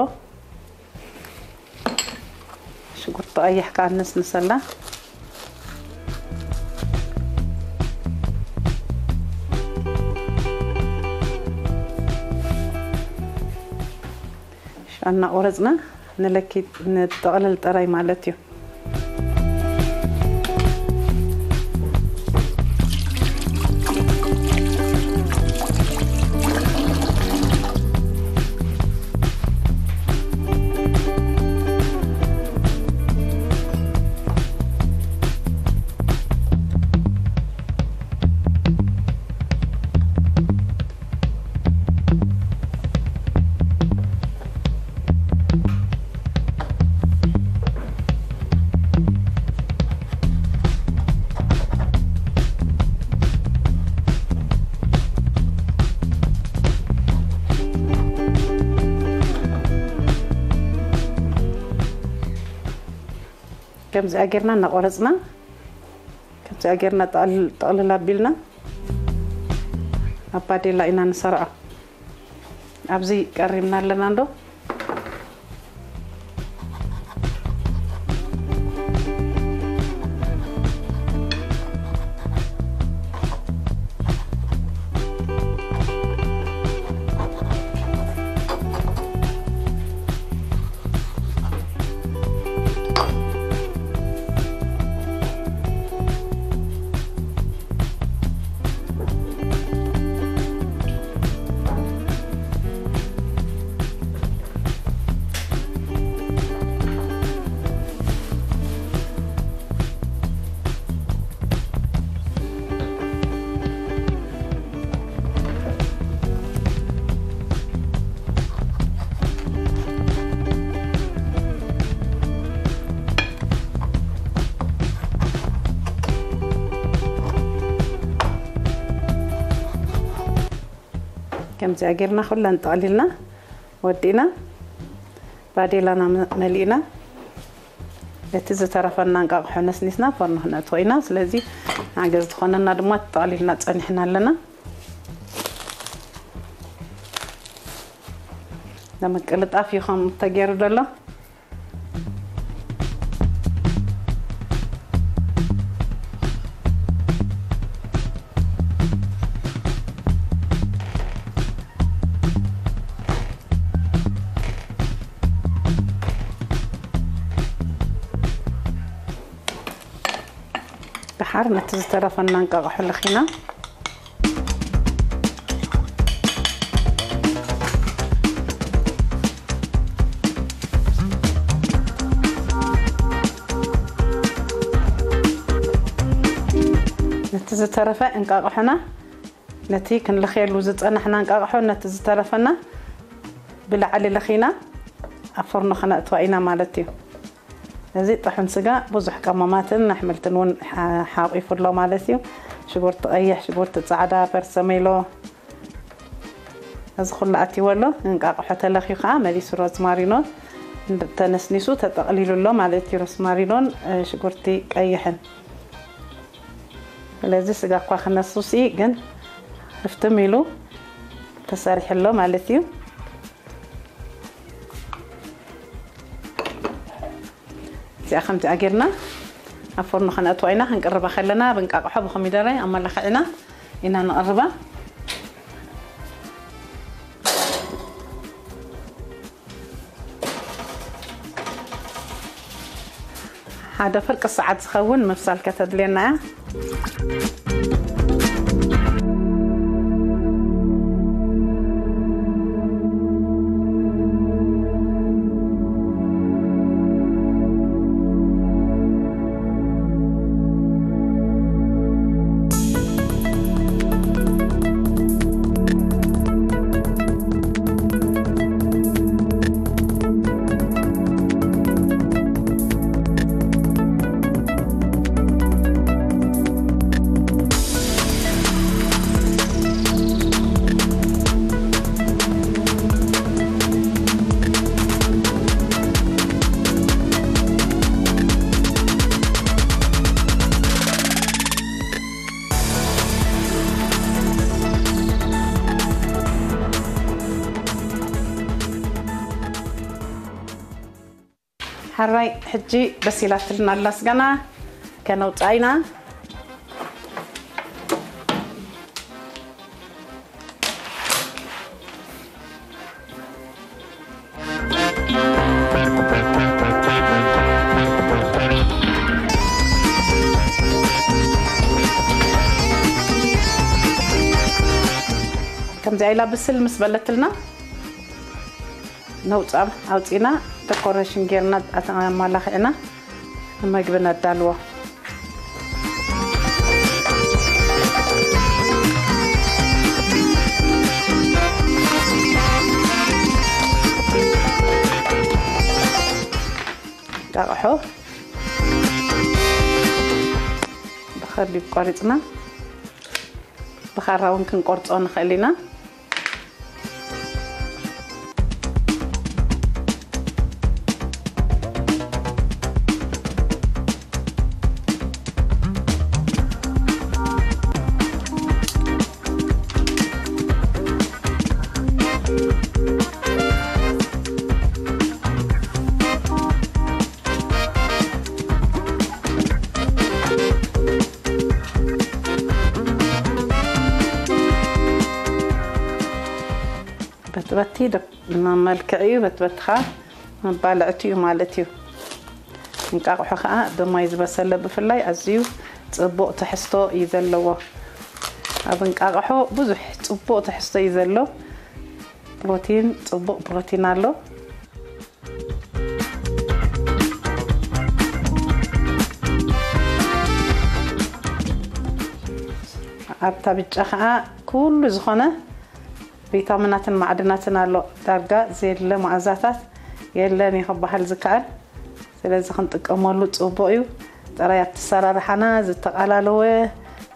ሽጉርቲ ቀይሕ ከኣ ንስንሰላ። ሻና ቆረጽና ንለኪ ንጠቕልል ጥራይ ማለት እዩ። ከምዚኣ ጌርና እናቆረፅና፣ ከምዚኣ ጌርና ጠቕል-፣ ጠቕልል ኣቢልና ኣብ ባዴላ ኢና ንሰርዖ። ኣብዚ ቀሪብና ኣለና እንዶ። ከምዚኣ ጌርና ኩለን ጠቕሊልና ወዲእና፣ ባዴላና መ-፣ መሊእና፣ እቲ ዝተረፈና እንቃቕሖ ነስኒስና ፎርኖ ክነእትዎ ኢና። ስለዚ ሓገዝ ዝኾነና ድማ ተጠቕሊልና ጸኒሕና ኣለና። ንምቅልጣፍ እዩ ከምኡ ተገይሩ ዘሎ። ደሓር ነቲ ዝተረፈና እንቃቕሖ ለኺና። ነቲ ዝተረፈ እንቃቕሖና፣ ነቲ ክንለኽየሉ ዝጸናሕና እንቃቕሖ፣ ነቲ ዝተረፈና ብላዕሊ ለኺና ኣብ ፎርኖ ከነእትዋ ኢና ማለት እዩ። እዚ ጥሑን ስጋ ብዙሕ ቀመማትን ኣሕምልትን እውን ሓ-፣ ሓቂፉ ኣሎ ማለት እዩ። ሽጉርቲ ቀይሕ፣ ሽጉርቲ ጻዕዳ፣ ፐርሰሜሎ፣ እዚ ኩሉ ኣትይዎ ኣሎ። እንቃቕሖ ተለኽዩ ከዓ መሊሱ ሮዝማሪኖ እንድ-፣ ተነስኒሱ ተጠቕሊሉ ኣሎ ማለት እዩ። ሮዝማሪኖን፣ እ፣ ሽጉርቲ ቀይሕን። ስለዚ ስጋ እኳ ክነሱ ሲ ግን ህፍትም ኢሉ ተሰሪሑ ኣሎ ማለት እዩ። እዚኣ ከምዚኣ ጌርና ኣብ ፎርኖ ከነእትዋ ኢና። ክንቅርባ ከለና ብእንቃቕሖ ብኮሚደረ ኣመላኽዕና ኢና ንቕርባ። ሓደ ፍርቂ ሰዓት ዝኸውን ምብሳል ከተድልየና እያ። ሕራይ ሕጂ በሲላትልና ኣላ ስጋና ከነውፅኣ ኢና። ከምዚኣ ኢላ ብስል ምስ በለትልና ነውፃ ኣውፂና ደኮሬሽን ጌርና ኣማላኽዕና ንመግቢ ነዳልዎ። ቃቕሖ ብኸቢብ ቆሪፅና ብኻራ እውን ክንቆርፆ ንኽእል ኢና። በትበቲ መመልክዕ እዩ። በትበትኻ መባልዕቲ እዩ ማለት እዩ። እንቃቕሖ ከዓ ብማይ ዝበሰለ ብፍላይ ኣዝዩ ፅቡቕ ትሕዝቶ እዩ ዘለዎ። ኣብ እንቃቕሖ ብዙሕ ፅቡቕ ትሕዝቶ እዩ ዘሎ። ፕሮቲን፣ ፅቡቕ ፕሮቲን ኣሎ። ኣብታ ብጫ ከዓ ኩሉ ዝኾነ ቪታሚናትን ማዕድናትን ኣሎ። ዳርጋ ዘየለ መኣዛታት የለን እዩ ክበሃል ዝከኣል። ስለዚ ክንጥቀመሉ ፅቡቕ እዩ። ጥራይ ኣብቲ ኣሰራርሓና ዝተቓላለወ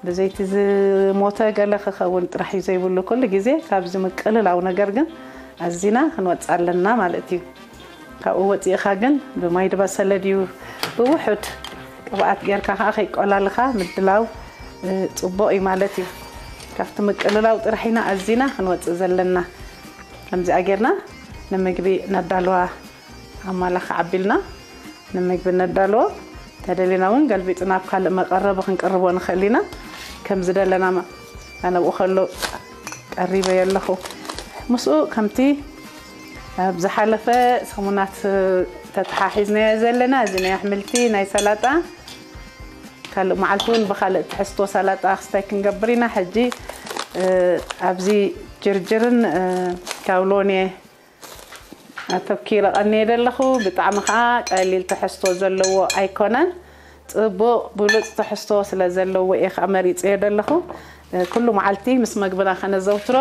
ብዘይቲ ዝሞተ ገለ ክኸውን ጥራሕ እዩ ዘይብሉ። ኩሉ ግዜ ካብዚ ምቅልላው ነገር ግን ኣዚና ክንወፅእ ኣለና ማለት እዩ። ካብኡ ወፂእኻ ግን ብማይ ዝበሰለ ድዩ ብውሑድ ቅብኣት ጌርካ ከዓ ከይቆላልኻ ምድላው ፅቡቕ እዩ ማለት እዩ። ካብቲ ምቅልላው ጥራሕ ኢና ኣዚና ክንወፅእ ዘለና። ከምዚኣ ጌርና ንምግቢ ነዳልዋ። ኣማላኽዓ ኣቢልና ንምግቢ ነዳልዎ። ተደሊና እውን ገልቢጥና ኣብ ካልእ መቐረቢ ክንቅርቦ ንኽእል ኢና። ከም ዝደለና ኣነ ኣብኡ ከሎ ቀሪበ የለኹ። ምስኡ ከምቲ ኣብ ዝሓለፈ ሰሙናት ተተሓሒዝናዮ ዘለና እዚ ናይ ኣሕምልቲ ናይ ሰላጣ ካልእ መዓልቲ እውን ብኻልእ ትሕዝቶ ሰላጣ ክስታይ ክንገብር ኢና። ሕጂ ኣብዚ ጅርጅርን ካውሎን እየ ኣተኪረ ቀንየ ዘለኹ። ብጣዕሚ ከዓ ቀሊል ትሕዝቶ ዘለዎ ኣይኮነን። ፅቡቕ ብሉፅ ትሕዝቶ ስለ ዘለዎ እየ ከዓ መሪፀዮ ዘለኹ። ኩሉ መዓልቲ ምስ መግብና ከነዘውትሮ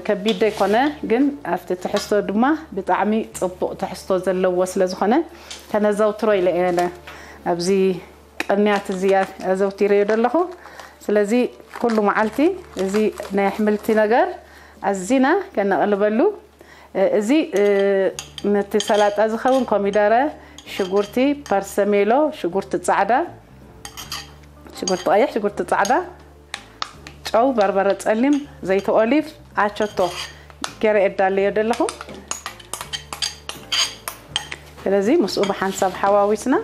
ከቢድ ዘይኮነ ግን ኣብቲ ትሕዝቶ ድማ ብጣዕሚ ፅቡቕ ትሕዝቶ ዘለዎ ስለ ዝኾነ ከነዘውትሮ ኢለ እየ ኣብዚ ቅንያት እዚ ኣዘውቲረዮ ዘለኹ። ስለዚ ኩሉ መዓልቲ እዚ ናይ ኣሕምልቲ ነገር ኣዚና ከነቕልበሉ። እዚ ነቲ ሰላጣ ዝኸውን ኮሚደረ፣ ሽጉርቲ፣ ፐርሰሜሎ፣ ሽጉርቲ ፃዕዳ፣ ሽጉርቲ ቀይሕ፣ ሽጉርቲ ፃዕዳ፣ ጨው፣ በርበረ ጸሊም፣ ዘይቲ ኦሊቭ፣ ኣቸቶ ገይረ እዳለዮ ዘለኹ። ስለዚ ምስኡ ብሓንሳብ ሓዋዊስና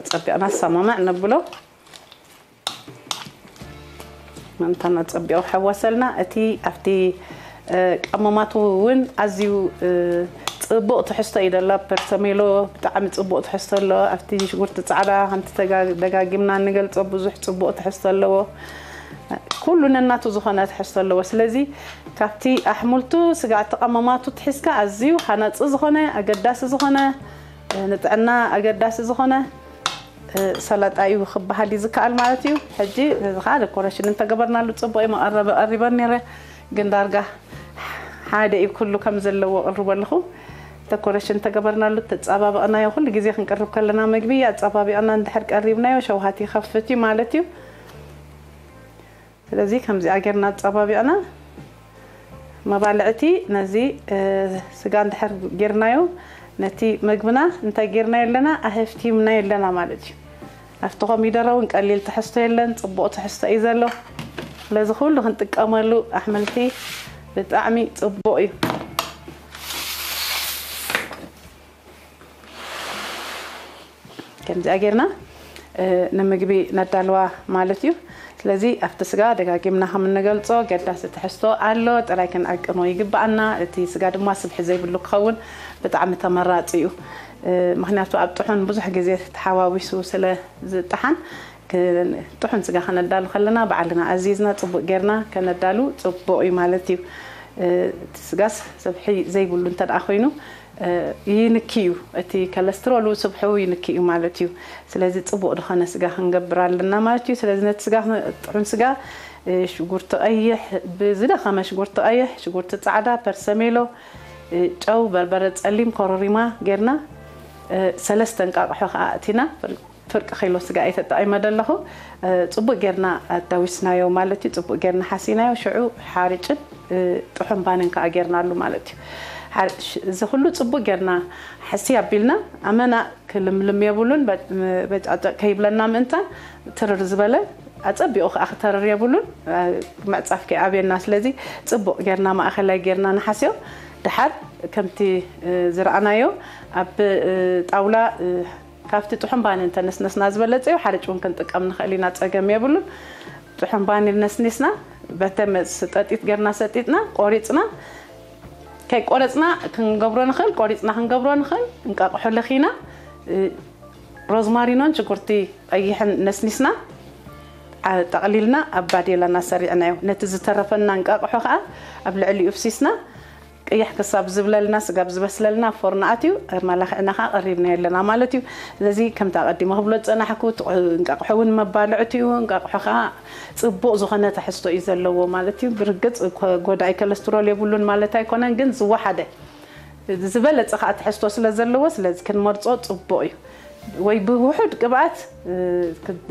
ኣጸቢቕና ኣሰማማዕ ነብሎ። ምእንታና ጸቢቑ ሓወሰልና። እቲ ኣብቲ ቀመማቱ እውን ኣዝዩ ጽቡቕ ትሕዝቶ እዩ ደሎ። ፐርሰሜሎ ብጣዕሚ ጽቡቕ ትሕዝቶ ኣለዎ። ኣብቲ ሽጉርቲ ጻዕዳ ከምቲ ተጋ-፣ ደጋጊምና እንገልጾ ብዙሕ ጽቡቕ ትሕዝቶ ኣለዎ። ኩሉ ነናቱ ዝኾነ ትሕዝቶ ኣለዎ። ስለዚ ካብቲ ኣሕምልቱ፣ ስጋ፣ እቲ ቀመማቱ ትሒዝካ ኣዝዩ ሃናጺ ዝኾነ፣ ኣገዳሲ ዝኾነ፣ ንጥዕና ኣገዳሲ ዝኾነ ሰላጣ እዩ ክበሃል እዩ ዝከኣል ማለት እዩ። ሕጂ እዚ ከዓ ደኮሬሽን እንተገበርናሉ ጽቡቕ እዩ። መቐረቢ ቀሪበን ነይረ፣ ግን ዳርጋ ሓደ እዩ ኩሉ ከም ዘለዎ ቅርበልኹ። ደኮሬሽን እንተገበርናሉ፣ ተጸባበቕናዮ፣ ኩሉ ግዜ ክንቅርብ ከለና ምግቢ ኣጸባቢቕና እንድሕር ቀሪብናዮ ሸውሃት ይኸፍት እዩ ማለት እዩ። ስለዚ ከምዚኣ ጌርና ኣጸባቢቕና መባልዕቲ ነዚ ስጋ እንድሕር ጌርናዮ፣ ነቲ መግብና እንታይ ጌርናዮ ኣለና? ኣህፍቲምናዮ ኣለና ማለት እዩ። ኣብቲ ኮሚደረ እውን ቀሊል ትሕዝቶ የለን፣ ጽቡቕ ትሕዝቶ እዩ ዘሎ። ስለዚ ኩሉ ክንጥቀመሉ ኣሕምልቲ ብጣዕሚ ጽቡቕ እዩ። ከምዚኣ ጌርና ንምግቢ ነዳልዋ ማለት እዩ። ስለዚ ኣብቲ ስጋ ደጋጊምና ከም እንገልጾ ገዳሲ ትሕዝቶ ኣሎ፣ ጥራይ ክንዕቅኖ ይግብኣና። እቲ ስጋ ድማ ስብሒ ዘይብሉ ክኸውን ብጣዕሚ ተመራጺ እዩ። ምክንያቱ ኣብ ጥሑን ብዙሕ ግዜ ተሓዋዊሱ ስለ ዝጠሓን፣ ጥሑን ስጋ ከነዳሉ ከለና ባዕልና ኣዚዝና ጽቡቕ ጌርና ከነዳሉ ጽቡቕ እዩ ማለት እዩ። እቲ ስጋስ ስብሒ ዘይብሉ እንተ ደኣ ኮይኑ ይንኪ እዩ፣ እቲ ከለስትሮሉ ስብሑ ይንኪ እዩ ማለት እዩ። ስለዚ ጽቡቕ ዝኾነ ስጋ ክንገብር ኣለና ማለት እዩ። ስለዚ ነቲ ስጋ ጥዑም ስጋ ሽጉርቲ ቀይሕ፣ ብዝደኸመ ሽጉርቲ ቀይሕ፣ ሽጉርቲ ጻዕዳ፣ ፐርሰሜሎ፣ ጨው፣ በርበረ ጸሊም፣ ኮረሪማ ጌርና ሰለስተ እንቃቕሖ ከኣ ኣእቲና ፍርቂ ኪሎ ስጋ እየ ተጠቒመ ዘለኹ። ጽቡቕ ጌርና ኣዳዊስናዮ ማለት እዩ። ጽቡቕ ጌርና ሓሲናዮ፣ ሽዑ ሓርጭን ጥሑን ባንን ከኣ ጌርናሉ ማለት እዩ። እዚ ኩሉ ጽቡቕ ጌርና ሕሲ ኣቢልና ኣመና ክልምልም የብሉን። በጫጨቅ ከይብለና ምእንታን ትርር ዝበለ ኣጸቢቑ ከኣ ክተርር የብሉን። ምዕጻፍ ከይኣብየና። ስለዚ ጽቡቕ ጌርና ማእኸላይ ጌርና ንሓስዮ። ድሓር ከምቲ ዝረኣናዮ ኣብ ጣውላ ካብቲ ጥሑን ባኒ እንተነስነስና ዝበለጸ እዩ። ሓርጭ እውን ክንጥቀም ንኽእል ኢና፣ ጸገም የብሉን። ጥሑን ባኒ ነስኒስና በተመስ ጠጢት ጌርና ሰጢጥና ቆሪጽና፣ ከይቆረጽና ክንገብሮ ንኽእል፣ ቆሪጽና ክንገብሮ ንኽእል። እንቃቕሖ ለኺና ሮዝማሪኖን ሽጉርቲ ቀይሕን ነስኒስና ጠቕሊልና ኣብ ባዴላና ሰሪዕናዮ። ነቲ ዝተረፈና እንቃቕሖ ከኣ ኣብ ልዕሊኡ ፍሲስና ቅይሕ ክሳብ ዝብለልና፣ ስጋብ ዝበስለልና ፎርኖ ኣትዩ መላኽዕና ከኣ ቀሪብናዮ ኣለና ማለት እዩ። ስለዚ ከምቲ ኣቐዲመ ክብሎ ዝጸናሕኩ፣ እንቃቕሖ እውን መባልዕቲ እዩ። እንቃቕሖ ከኣ ጽቡቕ ዝኾነ ትሕዝቶ እዩ ዘለዎ ማለት እዩ። ብርግጽ ጎዳኢ ኮለስትሮል የብሉን ማለት ኣይኮነን፣ ግን ዝወሓደ ዝበለጸ ከኣ ትሕዝቶ ስለ ዘለዎ፣ ስለዚ ክንመርጾ ጽቡቕ እዩ። ወይ ብውሑድ ቅብኣት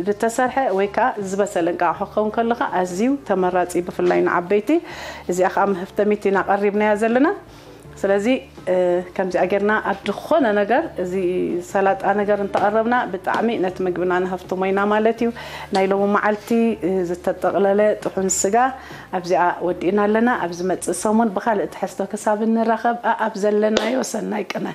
ዝተሰርሐ ወይ ከኣ ዝበሰለ እንቃቕሖ ክኸውን ከሎ ከኣ ኣዝዩ ተመራጺ፣ ብፍላይ ንዓበይቲ። እዚኣ ከኣ መህፍተሚት ኢና ቀሪብናያ ዘለና። ስለዚ ከምዚኣ ጌርና ኣብ ዝኾነ ነገር፣ እዚ ሰላጣ ነገር እንተቐረብና ብጣዕሚ ነቲ ምግብና ንሃፍትሞ ኢና ማለት እዩ። ናይ ሎሚ መዓልቲ ዝተጠቕለለ ጥሑን ስጋ ኣብዚኣ ወዲእና ኣለና። ኣብ ዝመጽእ ሰሙን ብኻልእ ትሕዝቶ ክሳብ እንራኸብ ኣኣብ ዘለናዮ ሰናይ ቅነ።